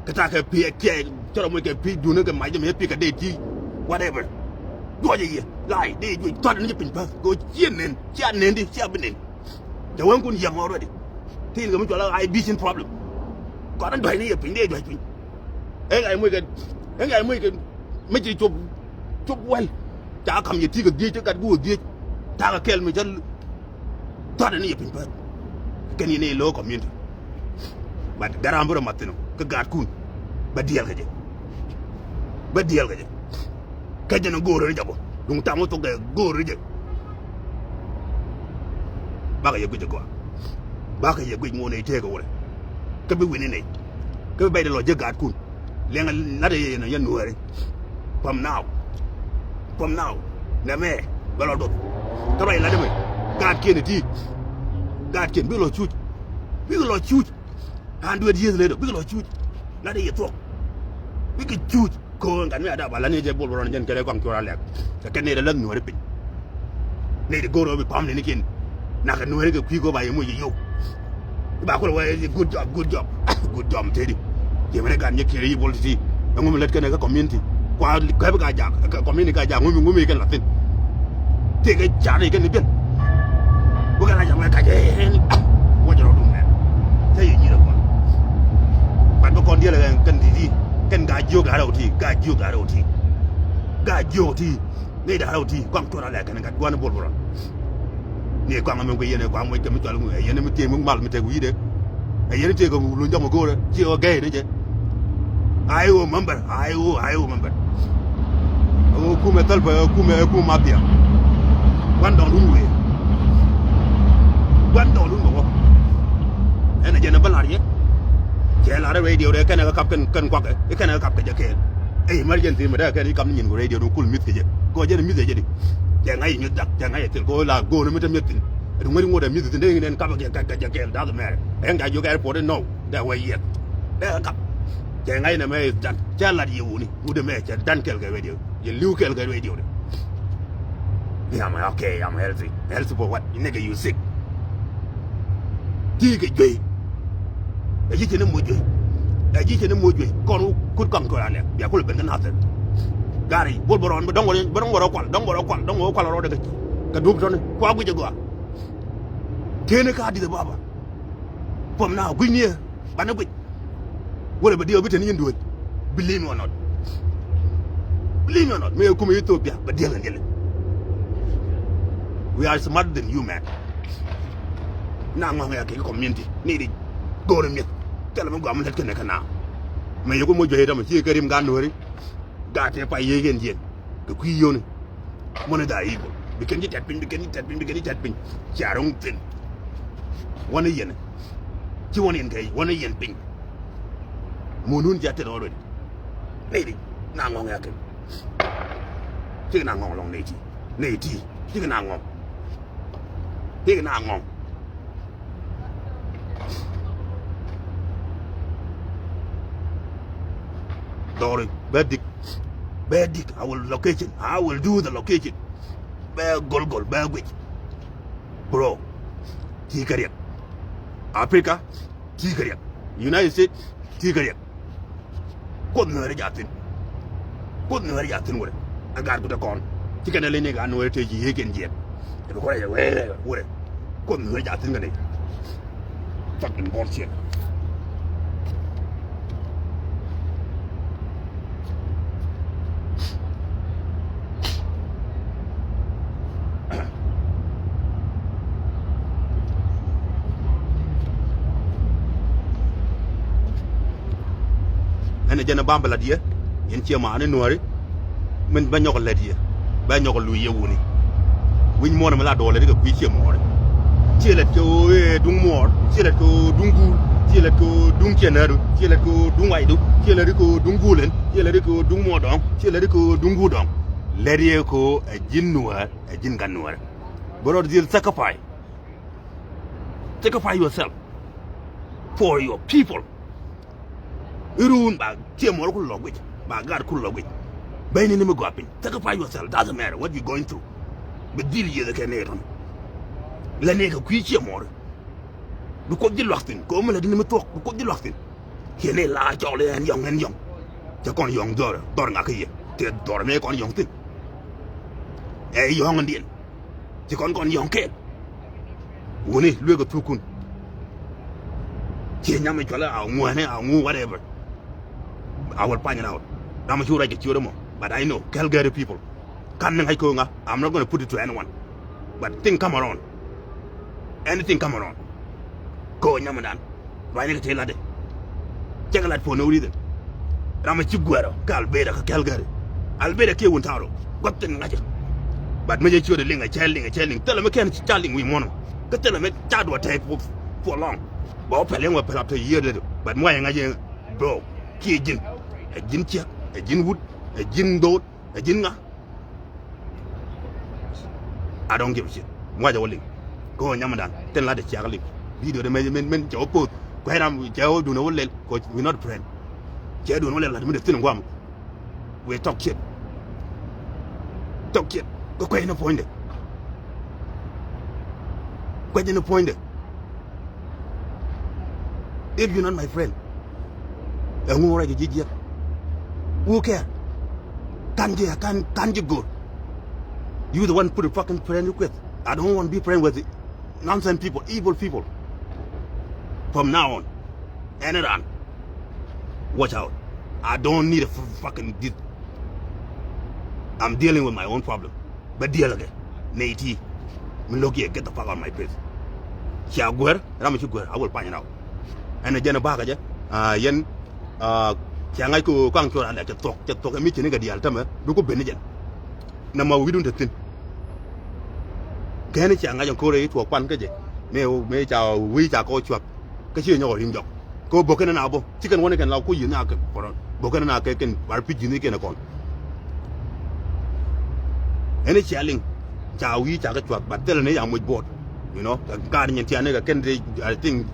Kɛ ta̱a̱ kɛ pi̱i̱ kiɛ cä rɔ moc kɛ pi̱i̱ duundä kɛ mac jɛ mi pi̱i̱ kɛ dee ti whatever. Juɔcɛ yɛ la̱a̱c dee juɔc thɔt ni jɛ piny päth kɛ ɣöö ciɛ nɛn cia nɛn di cia bi nɛn. Cɛ wee kun yiɛm already. Ti in kɛ mi cɔl a i̱ vision problem. Kɔn in dua̱cni yɛ piny dee jua̱c piny. Ɛn ɣa̱c muc kɛ ɛn ɣa̱c muc kɛ mi ci cop cop wɛl. Ca ka̱m yɛ ti kɛ dhiec cä gat guɔ dhiec. Ta̱a̱ kɛ kɛl mi cä thua̱t ni yɛ piny päth. Kɛn yɛ ni low community. But gat ram bi rɔ mat thi̱n kä gaatkun. Bä diɛl kɛ jɛ. Bä diɛl kɛ jɛ. Kä jɛn go̱o̱r ni jɛ bä duŋ tam wä thok kɛ go̱o̱r ni jɛ. Bakɛ yɛ guic ɛ gɔaa. Bakɛ yɛ guic ŋuɔ̱n nɛy tëëk ɛ wurɛ. Kä bi wi̱ni nɛy. Kä bi bɛc dee lɔ jiäk gaatkun. Liɛŋɛ lat ɛ yɛ nɔ yɛn nuääri. From now. From now. Nɛmɛ bɛ lɔ duɔth. Kä bɛ lat ɛmɛ. Gaatkiɛn ɛ ti. Gaatkiɛn bikɛ lɔ cuc. Bikɛ lɔ cuc. Hundred years later bikɛ lɔ cuc. Lat ɛ yɛ thuɔ̱k. Bikɛ cuc. Ko̱o̱ŋ gat mi a dap a la ni jɛ bol bä rɔn jɛn kɛn ɛ kɔaŋ cuɔr a lɛk. Cɛ kɛn nɛy dee läth nuääri piny. Nɛy dee go̱o̱r ɣä bi pam ninikiɛn. Nakɛ nuääri kɛ kui̱ go̱o̱r ba yɛ moc yɛ yio̱w. Ba kulɛ wee good job, good job. Good job tëëdi. Yɛ mɛn ɛ gat nyɛ kiɛɛr yi bol ti̱ti̱. Ɛŋu mi lät kɛn ɛ kä community. Kua kɛp ka jak kä community ka jak ŋumi ŋumi kɛn la thi̱n. Tëëkɛ car ni kɛn ni biɛn. Wekɛ la jak wek kac ɛn. Wec rɔ dun mɛn. Cä yɛ nyir ɛ kɔn. Bat bä kɔn diɛl ɛ kɛn ti̱ti̱. Kɛn gaa jiök da̱rɛ wä ti, gaa jiök da̱rɛ wä ti. Gaa jiök ti. Ni da̱rɛ wä ti kɔaŋ tuɔr alɛ kɛn gat gua̱n bol bol rɔn. Ni kɔaŋ amɛ kuɛ yɛn ɛ kɔaŋ muec kɛ mi cɔal ŋu ɛ yɛn mi tiee mi mal mi tek wi̱i̱dɛ. Ɛ yɛn tiee kɛ wulu jɔk mi go̱o̱rɛ ci ɛ gɛy ni jɛ. I O member, I O, I O member. Ɛ ɣöö kumɛ thäl pɛ ɛ kumɛ ɛ kumɛ mafia. Gua̱n dɔŋ dun wëë. Gua̱n dɔŋ dun bɛ wä. Ɛn ɛ jɛn ɛ bä la̱r yɛ. Cɛ la̱r ɛ radio rɛ kɛn ɛ kap kɛn kɛn kuak ɛ kɛn ɛ kap kɛ jɛ kɛɛl. Ɛ emergency mi dee kɛn i̱ kap ni nyin kɛ radio dun kul mi̱th kɛ jɛ. Kɛ ɣöö jɛn ɛ mi̱th ɛ jɛ di. Cɛ ŋa̱c ɛ mi̱th dak cɛ ŋa̱c ɛ thil kɛ ɣöö la go̱o̱r ɛ mi te mi̱eth thi̱n. Ɛ duŋ ŋäc ŋot ɛ mi̱th thi̱n dee ŋi̱n ɛn kap ɛ kɛ kɛ jɛ kɛɛl da̱th mɛrɛ. Ɛ ŋa̱c jiök airport ɛ nɔw dee wä yiɛth. Dee kap. Cɛ ŋa̱c nɛ mɛ is done. Cɛ lat yɛ wuni. Wut ɛmɛ cɛ done kɛɛl kɛ radio. Yɛ li̱w kɛɛl kɛ radio ni. Mi am okay, I'm healthy. Healthy for what? Nigga, you sick. Ti kɛ juey. Ɛ ji̱ cɛ ni moc juey. Ɛ ji̱ cɛ ni moc juey. Kɔn wä kut kɔaŋ tuɔɔk alɛ. Bia kulɛ ben kä nothing. Gari, bol bɛ rɔɔn, bɛ dɔŋ wä, bɛ dɔŋ wä rɔ kual, dɔŋ wä rɔ kual, dɔŋ wä rɔ kual rɔ dɛ kɛ. Kɛ dup tɔni, kua guic ɛ gɔaa. Tëëni ka di̱th ɛ baba. Puɔm na guic ni ɛ, banɛ guic. Wala bɛ diɛw bi te ni nyin duel. Believe me or not. Believe me or not. Mëë kumɛ Ethiopia bɛ diɛl kɛ diɛl. We are smarter than you, man. Na ŋɔ̱a̱ŋ ya kɛ community ni di go̱o̱r mi̱eth. Thilɛ mi gɔam lät kɛnɛ kɛ na. Mëë yɛ kumɛ juey dämɛ ci kɛ rim gan nuääri. Gat tëë pay yee kɛn jiɛn kɛ kui̱ yio̱ni. Mɔni da i̱ bol bi kɛn ji̱ tɛt piny, bi kɛn ji̱ tɛt piny, bi kɛn ji̱ tɛt piny. Cia ro̱ŋ thin. Wani yɛn ci wani yɛn kɛ wani yɛn piny. Mun wun cia tɛt already. Nɛy di na ŋɔ̱ŋ ya kɛn. Cikɛ na ŋɔ̱ŋ lɔŋ nɛy ti, nɛy ti. Cikɛ na ŋɔ̱ŋ. Cikɛ na ŋɔ̱ŋ. Dɔɔri bɛ dik, bɛ dik. I will location, I will do the location. Bɛ gol gol bɛ guic. Bro, ti kɛ riɛk. Africa, ti kɛ riɛk. United States, ti kɛ riɛk. Kuoth nuɛɛri jathin. Kuoth nuɛɛri jathin wurɛ. A gaat kutɛ kɔn. Ci kɛn a leny ni gaat nuɛɛri tëë ci yiëë kɛn jiɛt. Ɛ bi kuɔrɛ jɛ wee wurɛ. Kuoth nuɛɛri jathin kɛn i̱. Fucking bullshit. Ɛn ɛ jɛn ɛ bam bɛ lat yɛ. Yɛn ciɛ maani nuääri. Min bɛ nyɔk lät yɛ, bɛ nyɔk luc yɛ wuni. Wi̱ny muɔ̱ɔ̱n mi la duɔl lät kɛ kui̱ ciɛ muɔ̱ɔ̱ri. Ciɛ lät kɛ ɣöö ëë duŋ muɔɔr, ciɛ lät kɛ ɣöö duŋ guul, ciɛ lät kɛ ɣöö duŋ ciɛ näädu, ciɛ lät kɛ ɣöö duŋ wacdu, ciɛ lät kɛ ɣöö duŋ guulɛn, ciɛ lät kɛ ɣöö duŋ muɔɔr dɔ̱ŋ, ciɛ lät kɛ ɣöö duŋ guul dɔ̱ŋ. Lät yɛ kɛ ɣöö ɛ ji̱n nuäär, ɛ ji̱n gat nuäär. Bɛ rɔ dhil sacrifice. Sacrifice yourself for your people. Irun ba ciɛ muɔɔr ku lɔ guic, ba gaat ku lɔ guic. Bɛyni ni mi gɔaa piny. Sacrifice yourself, doesn't matter what you going through. Bi dhil yiëth kɛ nɛy tɔn. Lɛ nɛy kɛ kui̱ ciɛ muɔɔr. Bi Kuoth ji̱ luak thi̱n, kɛ ɣöö mi lɛ di ni mi thuɔ̱k, bi Kuoth ji̱ luak thi̱n. Ciɛ nɛy la cɔɔl ɛn yɔ̱ŋ, ɛn yɔ̱ŋ. Cɛ kɔn yɔ̱ŋ dhɔr, dhɔr ŋa̱kä yɛ. Tëë dhɔr mëë kɔn yɔ̱ŋ thi̱n. Ɛ yɔ̱ŋ ɛn diɛn. Ci kɔn kɔn yɔ̱ŋ kɛɛl. Wuni lueek ɛ thukun. Ciɛ nyam mi cualɛ a ŋuɛni a ŋu whatever. I will find it out. Ram mi cu ruac kɛ ciöt ɛmɔ. But I know Calgary people. Kan ni ŋa̱c ko̱o̱ŋa, I'm not gonna put it to anyone. But thing come around. Anything come around. Ko̱o̱ŋ nyam mi dan. Ruacni kɛ tëë latdɛ. Cɛ kɛ lat for no reason. Ram mi ci guɛrɔ kä Alberta kä Calgary. Alberta kiɛ wun ta̱a̱ rɔ gua̱th tin ŋa̱cä. But mi jɛ ciötdɛ liŋ a cɛ liŋ a cɛ liŋ thilɛ mi kɛn ca liŋ wi̱i̱ muɔ̱n. Kä thilɛ mi ca duɔ tɛy for, for long. Bɛ wä pɛl yɛn wä pɛl up to year later. But mi wa yɛ ŋa̱c yɛn bro kiɛ ji̱n. Ɛ ji̱n ciɛk, ɛ ji̱n wut, ɛ ji̱n dho̱o̱t, ɛ ji̱n ŋa. I don't give a shit. Muacɛ wä liŋ. Kɛ ɣöö nyamdan tin latdɛ ciak liŋ. Video de mɛn mɛn mɛn cɛ wä post. Kuɛ ram cɛ wä duun wä lɛl. Kɛ we not friend. Cɛ duun wä lɛl lat mi de thin guam. We talk shit. Talk shit. Kɛ kuɛ ni puɔ̱nydɛ. Kuɛ ni puɔ̱nydɛ. If you're not my friend, ɛŋu rɛc ji̱ jiɛk? Who care? Kan ji̱ kan kan ji̱ go̱o̱r. You the one put a fucking friend request. I don't want to be friend with nonsense people, evil people. From now on, ɛn ran, watch out. I don't need a f- fucking this. I'm dealing with my own problem. Bä diɛlkɛ nɛy ti mi lo̱k yɛ get the fuck out my face. Cia guer ram mi ci guer, I will find it out. Ɛn ɛ jɛn ɛ bakä jɛ. Yɛn cia ŋa̱c kɛ kaŋ cuɔr alɛ cɛ thuɔ̱k cɛ thuɔ̱k ɛ mi cini kɛ diaal tämɛ bi ku ben ni jɛn. Nɛ ma wi̱dun te thi̱n. Kɛn cia ŋa̱c ɛn ko̱r ɛ tuɔɔk pan kä jɛ. Mëë mëë ca wi̱i̱ ca kɔ cuak. Kä ci nyɔk rim jɔk. Kɛ bok kɛn na bok ci kɛn wani kɛn la ku yi̱n na kɛ pɔrɔn bok kɛn na kɛ kɛn bar pi ji̱n kɛn kɔn. Ɛn cia liŋ ca wi̱i̱ ca kɛ cuak, but thilɛ ni ya muc buɔt. You know, ka nyin tiani kɛ kɛn de, I think,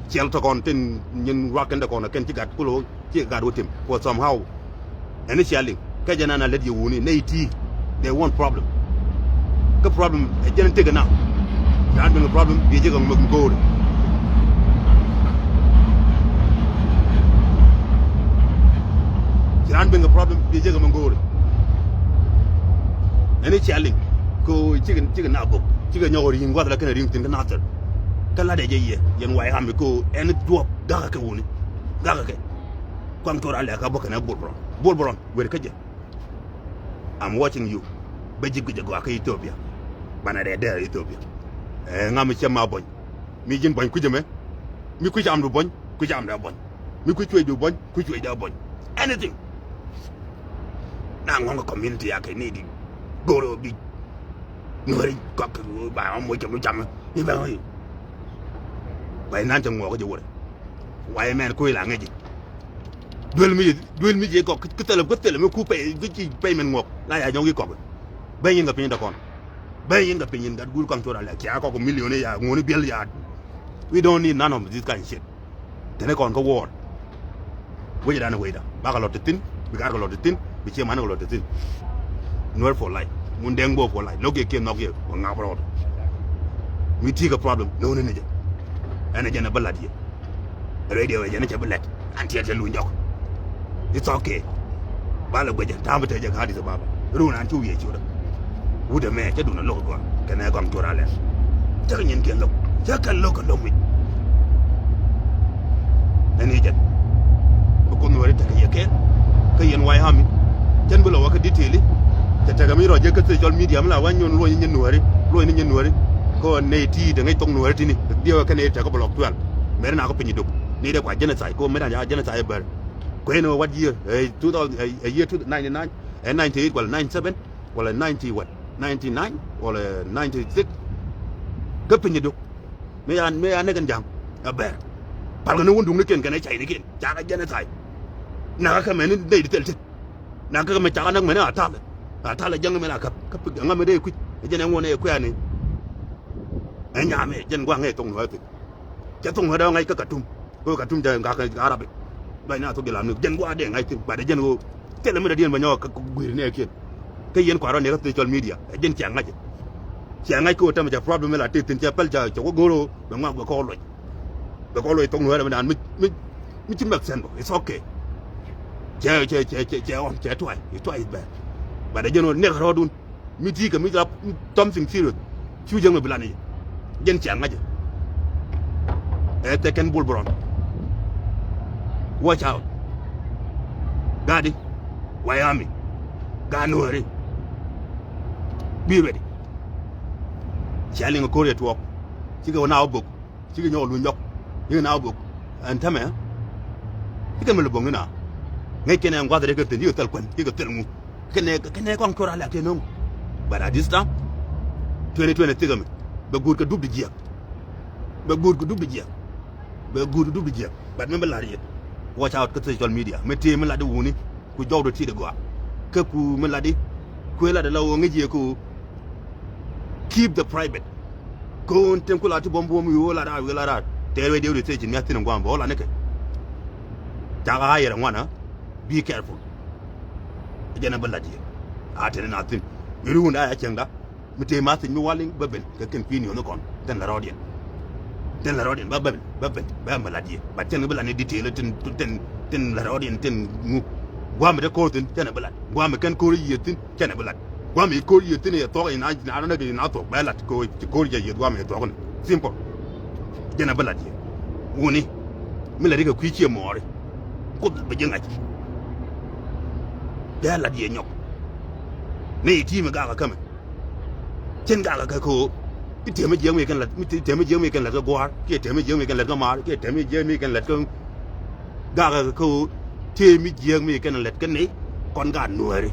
ciɛl tɔ kɔn tin nyin ruak kɛn de kɔn kɛn ci gat kulo. Ci gat wä tim for somehow. Ɛn i̱ cia liŋ kä jɛ nan a lät yɛ wuni nɛy ti. They want problem. Kä problem ɛ jɛn tekɛ na. Ci raan ben kɛ problem biɛ jɛ kɛ ŋuäk mi go̱o̱ri. Ci raan ben kɛ problem biɛ jɛ kɛ mi go̱o̱ri. Ɛn i̱ cia liŋ kɛ cikɛ cikɛ na bok cikɛ nyɔk ri̱i̱ŋ guath la kɛn ri̱i̱ŋ thi̱n kä nathɛr. Kä latdɛ jɛ yɛ yɛn way ami kɛ ɛn duɔp gakä kɛ wuni. Gakä kɛ kuaŋ thor alɛ kä bä kɛn ɛ bol bron bol bron wer kä jɛ. I'm watching you. Bä ji̱ guic agɔaa kä Ethiopia. Banɛ dee dee Ethiopia. Ɛ ŋa mi cɛ ma buɔny. Mi ji̱n buɔny kui̱c ɛmɛ. Mi kui̱c amdu buɔny kui̱c amdu buɔny. Mi kui̱c cuecdu buɔny kui̱c cuecdu buɔny. Anything. Na ŋɔŋ community ya kɛ ni di go̱o̱r ɔ bi. Nuɔri kɔk ba ɔm wec kɛ mi cam. Ni bɛ ŋɔy. Wai nan cɛ ŋuɔk jɛ wurɛ. Wai mɛn kui̱ la ŋäci. Duel mi duel mi jɛ kɔk kä thilɛ kä thilɛ mi ku pay kä ci payment ŋuɔk la ya jɔŋ ki kɔk. Bɛ nyin kɛ piny dɔkɔn. Bɛ nyin kɛ piny in gat guur kɔŋ cor alɛ kia kɔk million ya ŋuɔni biɛl ya. We don't need none of this kind of shit. Tɛni kɔn kä war. Wecɛ dan wecda bakɛ lɔt ti thin bi gat kɛ lɔt ti thin bi cie man kɛ lɔt ti thin. Nuer for life. Ŋun dɛŋ bo for life lo̱k yɛ kiɛ nhɔk yɛ wä ŋak bä rɔɔd. Mi ti kɛ problem no̱o̱ni ni jɛ. Ɛn ɛ jɛn ɛ bä lat yɛ. Radio ɛ jɛn cɛ bi lɛt an tiɛt cɛ luny jɔk. It's okay. Ba lɛ guecɛ ta̱a̱m bi tɛcɛ kä Addis Ababa run an cu wiee ciötdä. Wut ɛmɛ cä dun a lo̱k gɔaa kɛnɛ gɔŋ cuɔr alɛ. Cä kɛ nyin kiɛn lo̱k cä kɛ lo̱k kɛ lo̱k wi̱c. Ɛn i̱ jɛn bi kuoth nuɔ̱ɔ̱ri tekɛ yɛ kɛɛl kä yɛn way ami. Cän bi lɔ wä kä detail i̱ cɛ tekɛ mi rɔ jek kä social media mi la wä nyun luɔ̱ny ni nyin nuɔ̱ɔ̱ri luɔ̱ny ni nyin nuɔ̱ɔ̱ri. Kä nɛy ti te ŋäc thok nuɔ̱ɔ̱ri tini diɛwɛ kɛn i̱ tekɛ bɛ lɔk tuɛl. Mɛri na kä piny iduk ni dee kua genocide ko mɛri na genocide bɛr. Kuɛn ɛ what year ɛ two thousand ɛ year two ninety nine ɛ ninety eight wala ninety seven wala ninety what ninety nine wala ninety six. Kä piny iduk mi ya mi ya nekɛn ja̱ŋ ɛ bɛr. Palkɛ ni wunduk ni ken kɛn ɛ cay ni ken cakɛ genocide. Nakä kɛ mɛni nɛy di thil cit. Nakä kɛ mɛ cakɛ näk mɛni a talɛ a talɛ ja̱ŋ mɛni a käp kä pik ɛ ŋa mɛ dee kui̱c ɛ jɛn ɛ ŋuɔ̱n ɛ kuɛ̈ɛ̈ni. Ɛ nyamɛ jɛn gua̱ŋ ɛ thok nuɔ̱ɔ̱th. Cɛ thok nuɔ̱ɔ̱th ɛ ŋa̱c kä Katum. Kɛ wä Katum cɛ ŋa̱k kä Arabic. Duac na thok jɛ lam ni jɛn gua̱a̱ dee ŋa̱c thi̱n bat ɛ jɛn ɣöö thilɛ mi dɔ̱diɛn bɛ nyɔk kä gui̱i̱r ni ɛ kiɛn. Kä yɛn kua̱r rɔ ni kä thil cɔl media ɛ jɛn cɛ ŋa̱c. Cɛ ŋa̱c kä wä tämɛ cɛ problem mi la tëë thi̱n cɛ päl cɛ cɛ wä go̱o̱r ɣöö bɛ ŋɔak bɛ kɔɔr luɔc. Bɛ kɔɔr luɔc thok nuɔ̱ɔ̱th ɛ mi naan mi mi mi ci make sense bä. It's okay. Cɛ cɛ cɛ cɛ cɛ ɣɔn cɛ tuay. It's tuay is bad. Bat ɛ jɛn ɣöö nek rɔɔdun. Mi ti kɛ mi rap something serious. Cu jek mi bi lan i̱ jɛn ciaŋ ŋa̱cä. Ɛ thɛkɛn bul bi rɔn. Watch out. Ga̱a̱di. Wayami. Ga̱a̱ nuɔ̱ɔ̱ri. Be ready. Cia liŋ ko̱r yɛ tuɔɔk. Cikɛ wä na wä bök. Cikɛ nyɔk luny jɔk. Cikɛ na wä bök. Ɛn tämɛ. Cikɛ mi lɛ bök ni na. Ŋäc kɛn ɛn gua̱th rɛ kɛ thil cikɛ thil kuɛn cikɛ thil ŋu. Kɛnɛ kɛnɛ kɔŋ cuɔr a lɛk tëë no̱o̱ŋ. But at this time twenty twenty thikɛ mi bɛ guut kɛ dup di jiɛk. Bɛ guut kɛ dup di jiɛk. Bɛ guut kɛ dup di jiɛk. But mi bɛ la̱r yɛ. Watch out kä social media mi tëë mi lat di wuni. Ku jɔwdɛ ti di gɔaa. Kä ku mi lat di kuëë lat di la wä ŋäc yɛ ku. Keep the private. Ko̱o̱n tin ku la ti buɔ̱m buɔ̱m yo̱o̱ la raar wi̱i̱ la raar tɛɛr wec diɛw di thiec ci mia̱th thi̱n in gua̱a̱m bä wä la nikɛ. Cakɛ a yɛr ɛŋuan ɛ. Be careful. Jɛn ɛ bä la̱t yɛ a tɛn in a thi̱n. Yuri wun a ya cieŋda mi tëë ma thi̱n mi waliŋ bä ben kɛ kɛn kui̱ niɔ̱n kɔn tɛn la rɔɔdiɛn. Tɛn la rɔɔdiɛn bä ben bä ben bä mɛ la̱t yɛ. But cɛn kɛ bi la̱t ni detail tin tin tin la rɔɔdiɛn tin ŋu. Gua̱a̱m mi te ko̱r thi̱n cɛn ɛ bi la̱t gua̱a̱m mi kɛn ko̱r yiëë thi̱n. Cɛn ɛ bi lat guam i̱ ko̱r yiëë thi̱n i̱ thuɔ̱k i̱ na na na i̱ na thuɔ̱k bɛ lat ko̱ ci ko̱r jɛ yiëë guam i̱ thuɔ̱k ni simple. Jɛn ɛ bi lat yiëë wuni mi lat i̱ kɛ kui̱ cië mɔɔri. Kuoth bɛ ji̱ ŋa̱c. Bɛ lat yiëë nyɔk ni i̱ ti̱i̱ mi gak ɛ kämɛ. Cin gak ɛ kɛ ko̱o̱ i̱ ti̱e̱m i̱ jiääk mi kɛn lat i̱ ti̱e̱m i̱ jiääk mi kɛn lat kä gua̱a̱r kiɛ ti̱e̱m i̱ jiääk mi kɛn lat kä maar kiɛ ti̱eem i̱ jiääk mi kɛn lat kä. Gak ɛ kɛ ko̱o̱ tëë mi jiääk mi kɛn lät kä nɛy kɔn gaat nuääri.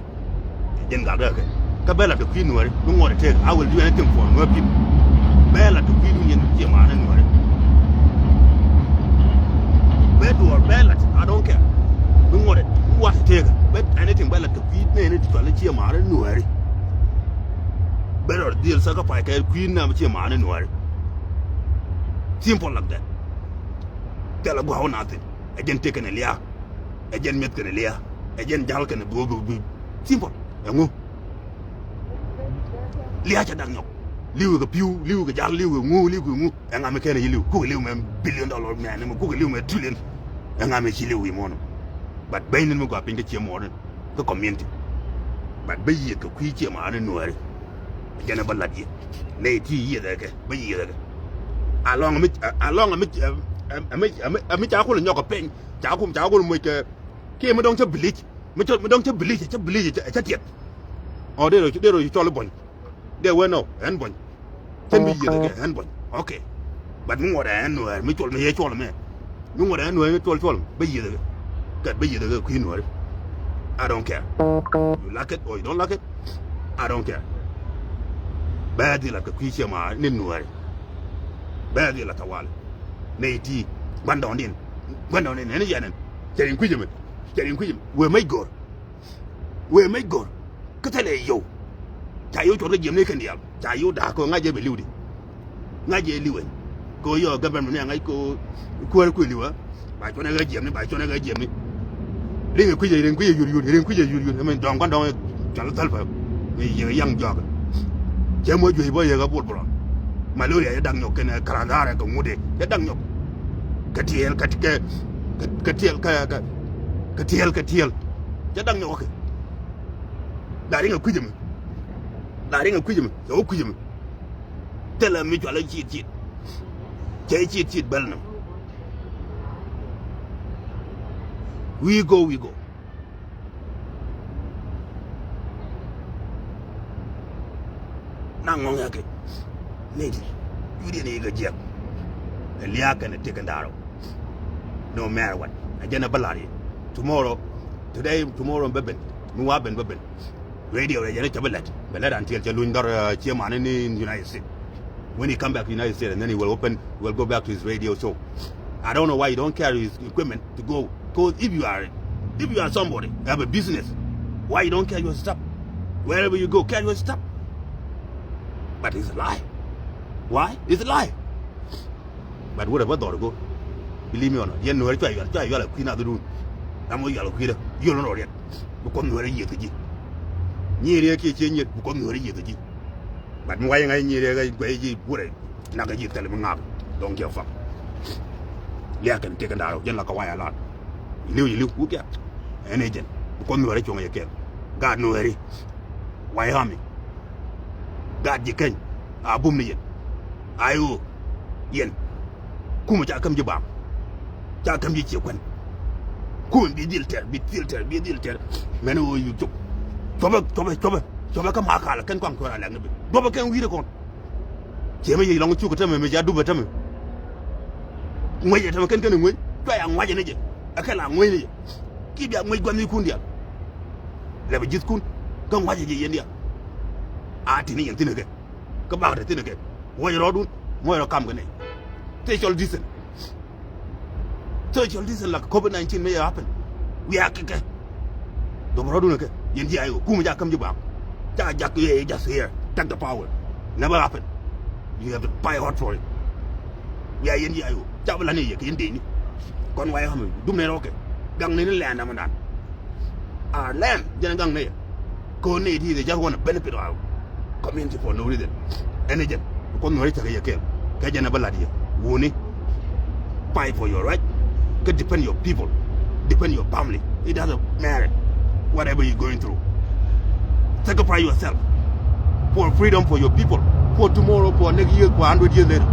Jɛn gak ɛ kɛ kä bɛ lat kɛ kui̱ nuääri mi ŋuɔt ɛ tëëk a will do anything for nuäär people. Bɛ lat kɛ kui̱ dun yɛn ciɛ ma̱a̱n ɛ nuääri. Bɛ duɔɔr bɛ lat I don't care. Mi ŋuɔt ɛ mi wat ɛ tëëk bɛ anything bɛ lat kɛ kui̱ nɛy ni ti cual ni ciɛ ma̱a̱n ɛ nuääri. Bɛ rɔ dhil sacrifice kɛ kui̱ nam ciɛ ma̱a̱n ɛ nuääri. Simple like that. Thilɛ gua̱a̱k wä na thin ɛ jɛn tëëk kɛn ɛ lia̱a̱. Ɛ jɛn mi̱eth kɛnɛ lia̱a̱. Ɛ jɛn ja̱l kɛnɛ bi wä bi, bi. Simple. Ɛŋu? Lia̱a̱ cɛ dak nyɔk. Li̱w kɛ pi̱w, li̱w kɛ ja̱l, li̱w kɛ ŋu, li̱w kɛ ŋu. Ɛŋa mi kɛn ci li̱w? Kukɛ li̱w mɛ billion dollar mɛ ni mɛ, kukɛ li̱w mɛ trillion. Ɛŋa mi ci li̱w i̱ muɔ̱ɔ̱n? But beny ni mi gɔaa piny kä ciɛ muɔɔr ni kä community. But bä yiëth kɛ kui̱ ciɛ ma ni nuääri. Jɛn ɛ bä lat yiëth. Nɛy ti yiëth ɛ kɛ, bä yiëth ɛ kɛ. Alɔŋ mi, alɔŋ mi, mi, mi ca kul nyɔk kɛ peny. Ca kum, ca kul moc kɛ. Kiɛ mi dɔŋ cä bilic. Mi cä, mi dɔŋ cä bilic, cä bilic, cä, cä tiɛt. Ɔ, dee rɔ, dee rɔ cɔl i̱ buɔ̱ny. Dee wee nɔ, ɛn buɔ̱ny. Cɛn bi yiëth ɛ kɛ, ɛn buɔ̱ny. Okay. But mi ŋuɔt ɛ ɛn nuäär, mi cuɔl mi yɛ cuɔl mɛ. Mi ŋuɔt ɛ ɛn nuäär mi cuɔl cuɔl, bä yiëth ɛ kɛ. Kɛ bä yiëth ɛ kɛ kui̱ nuääri. I don't care. You like it or you don't like it. I don't care. Bɛ dhil a kɛ kui̱ ciɛ ma ni nuääri. Bɛ dhil a tawali. Nɛy ti, gua̱ndɔɔŋdiɛn. Gua̱ndɔɔŋdiɛn, ɛn yɛn ɛn. Cɛ rin kui̱c ɛmɛ. Cɛ rin kui̱c ɛmɛ. Wëë mec go̱r. Wëë mec go̱r. Kä thilɛ yio̱w. Ca yio̱w cuɔt kä jiɛmni kɛn diaal. Ca yio̱w da̱a̱k kɛ ɣöö ŋa̱c jɛ bɛ li̱w di. Ŋa̱c jɛ li̱w ɛn. Kɛ ɣöö yio̱w government ni a ŋa̱c kɛ ɣöö kuäär kuëë li̱w ɛ. Ba cuɔnɛ ɣä jiɛmni, ba cuɔnɛ ɣä jiɛmni. Riŋ ɛ kui̱c ɛ, riŋ kui̱c ɛ yur yur, riŋ kui̱c ɛ yur yur. Ɛmɛ dɔ̱ŋ gua̱ndɔ̱ŋ ɛ cɔal thäl pɛ. Yɛ yɛ yaŋ jɔak. Cɛ muɔ juec bä yɛ ɣä bol bol. Malaria yɛ dak nyɔk kɛnɛ karathar ɛ kɛ ŋut ɛ. Yɛ dak nyɔk. Kɛ tiɛɛl, kɛ, kɛ, kɛ, kɛ tiɛɛl, kɛ, kɛ, kɛ tiɛɛl, kɛ tiɛɛl. Cɛ da̱ŋ nyɔk kɛ. La riŋ ɛ kui̱c ɛmɛ. La riŋ ɛ kui̱c ɛmɛ. Cɛ wä kui̱c ɛmɛ. Thilɛ mi cualɛ ciit ciit. Cɛ ciit ciit bɛl nɛ. We go, we go. Na ŋɔŋ ya kɛ. Nɛy ti. Wi̱diɛn i̱ kɛ jiɛk. Ɛ lia̱a̱ kɛn ɛ tëk kɛn da̱a̱r ɔ. No matter what. Ɛ jɛn ɛ bä la̱r yɛ. Tomorrow, today, tomorrow bä ben. Mi wa ben bä ben. Radio ɛ jɛn ɛ cɛ bä lɛt. Bɛ lɛt until cɛ luny dhɔr, uh, chairman ni United States. When he come back to United States and then he will open, he will go back to his radio show. I don't know why you don't carry his equipment to go. Because if you are, if you are somebody, have a business, why you don't carry your stuff? Wherever you go, carry your stuff. But it's a lie. Why? It's a lie. But wurɛ bä dhɔr go̱r. Believe me or not. Yɛn nuäär cua yual, cua yual a kui̱ nath dun. Ram wä yual a kui̱dä. Yol nɔ riɛt. Bi kuɔth nuäär a yiëth kä ji̱. Nyier yɛ kiɛ cie nyier. Bi kuɔth nuäär a yiëth kä ji̱. But mi wayɛ ŋa̱c nyier yɛ ŋa̱c guɛy ji̱ wurɛ. Nak kä ji̱ thɛl mi ŋa̱k. Don't give a fuck. Liak kɛn tëk kɛn da̱a̱r jɛn la kä wayɛ lat. Li̱w ji̱ li̱w wuk ya. Ɛn ɛ jɛn. Bi kuɔth nuäär a cuɔ̱ŋ yɛ kɛl. Gaat nuääri. White Army. Gaat ji̱ keny a bum ni yɛn. I O yɛn. Kumɛ ca käm ji̱ baaŋ. Ca käm ji̱ ciɛ kuän. Kumɛ bi dhil tɛr, bi dhil tɛr, bi dhil tɛr. Mɛn ɣöö yuk cop. Cuɔpɛ, cuɔpɛ, cuɔpɛ. Cuɔpɛ kä ma̱a̱ kalɛ kɛn kɔaŋ kuäär a lɛk ni bi. Duɔpɛ kɛn wi̱i̱dɛ kɔn. Ciɛ mi yiec lɔŋ cuk kä tämɛ, mi ca dupɛ tämɛ. Ŋuec ɛ tämɛ kɛn kɛn ŋuec. Cua ya ŋuac ni jɛ. Ɛ kɛn la ŋuec ni jɛ. Ki bia ŋuec gua̱n ni kun diaal. Lɛ bi ji̱thkun kä ŋua̱cä ji̱ yɛn diaal. A tini yɛn thi̱n kɛ kä bak te thi̱n kɛ. Wuɔc rɔɔdun muɔc rɔ kam kɛ nɛy. Social distance. Social distance la kɛ covid nineteen mi yɛ happen. Wiaa kɛ kɛ. Dɔp rɔɔdun kɛ yɛn ji̱ I O kumɛ jakä käm ji̱ bak. Ca jak yɛ just here take the power. Never happen. You have to fight hard for it. Wiaa yɛn ji̱ I O ca bi la ni yɛ kɛ yɛn dee ni. Kɔn wa yɛ hamɛ dum ni rɔɔkɛ. Gaŋ ni ni lɛn namɛ nan. Our land jɛn gaŋ ni yɛ. Kɛ ɣöö nɛy ti they just wanna benefit our community for no reason. Ɛn ni jɛn bi kuɔth nuɔ̱ɔ̱ri tekɛ yɛ kɛɛl kɛ jɛn ɛ bä lat yɛ wuni. Fight for your right. Kɛ defend your people. Defend your family. It doesn't matter whatever you going through. Sacrifice yourself for freedom for your people, for tomorrow, for next year, for hundred years later.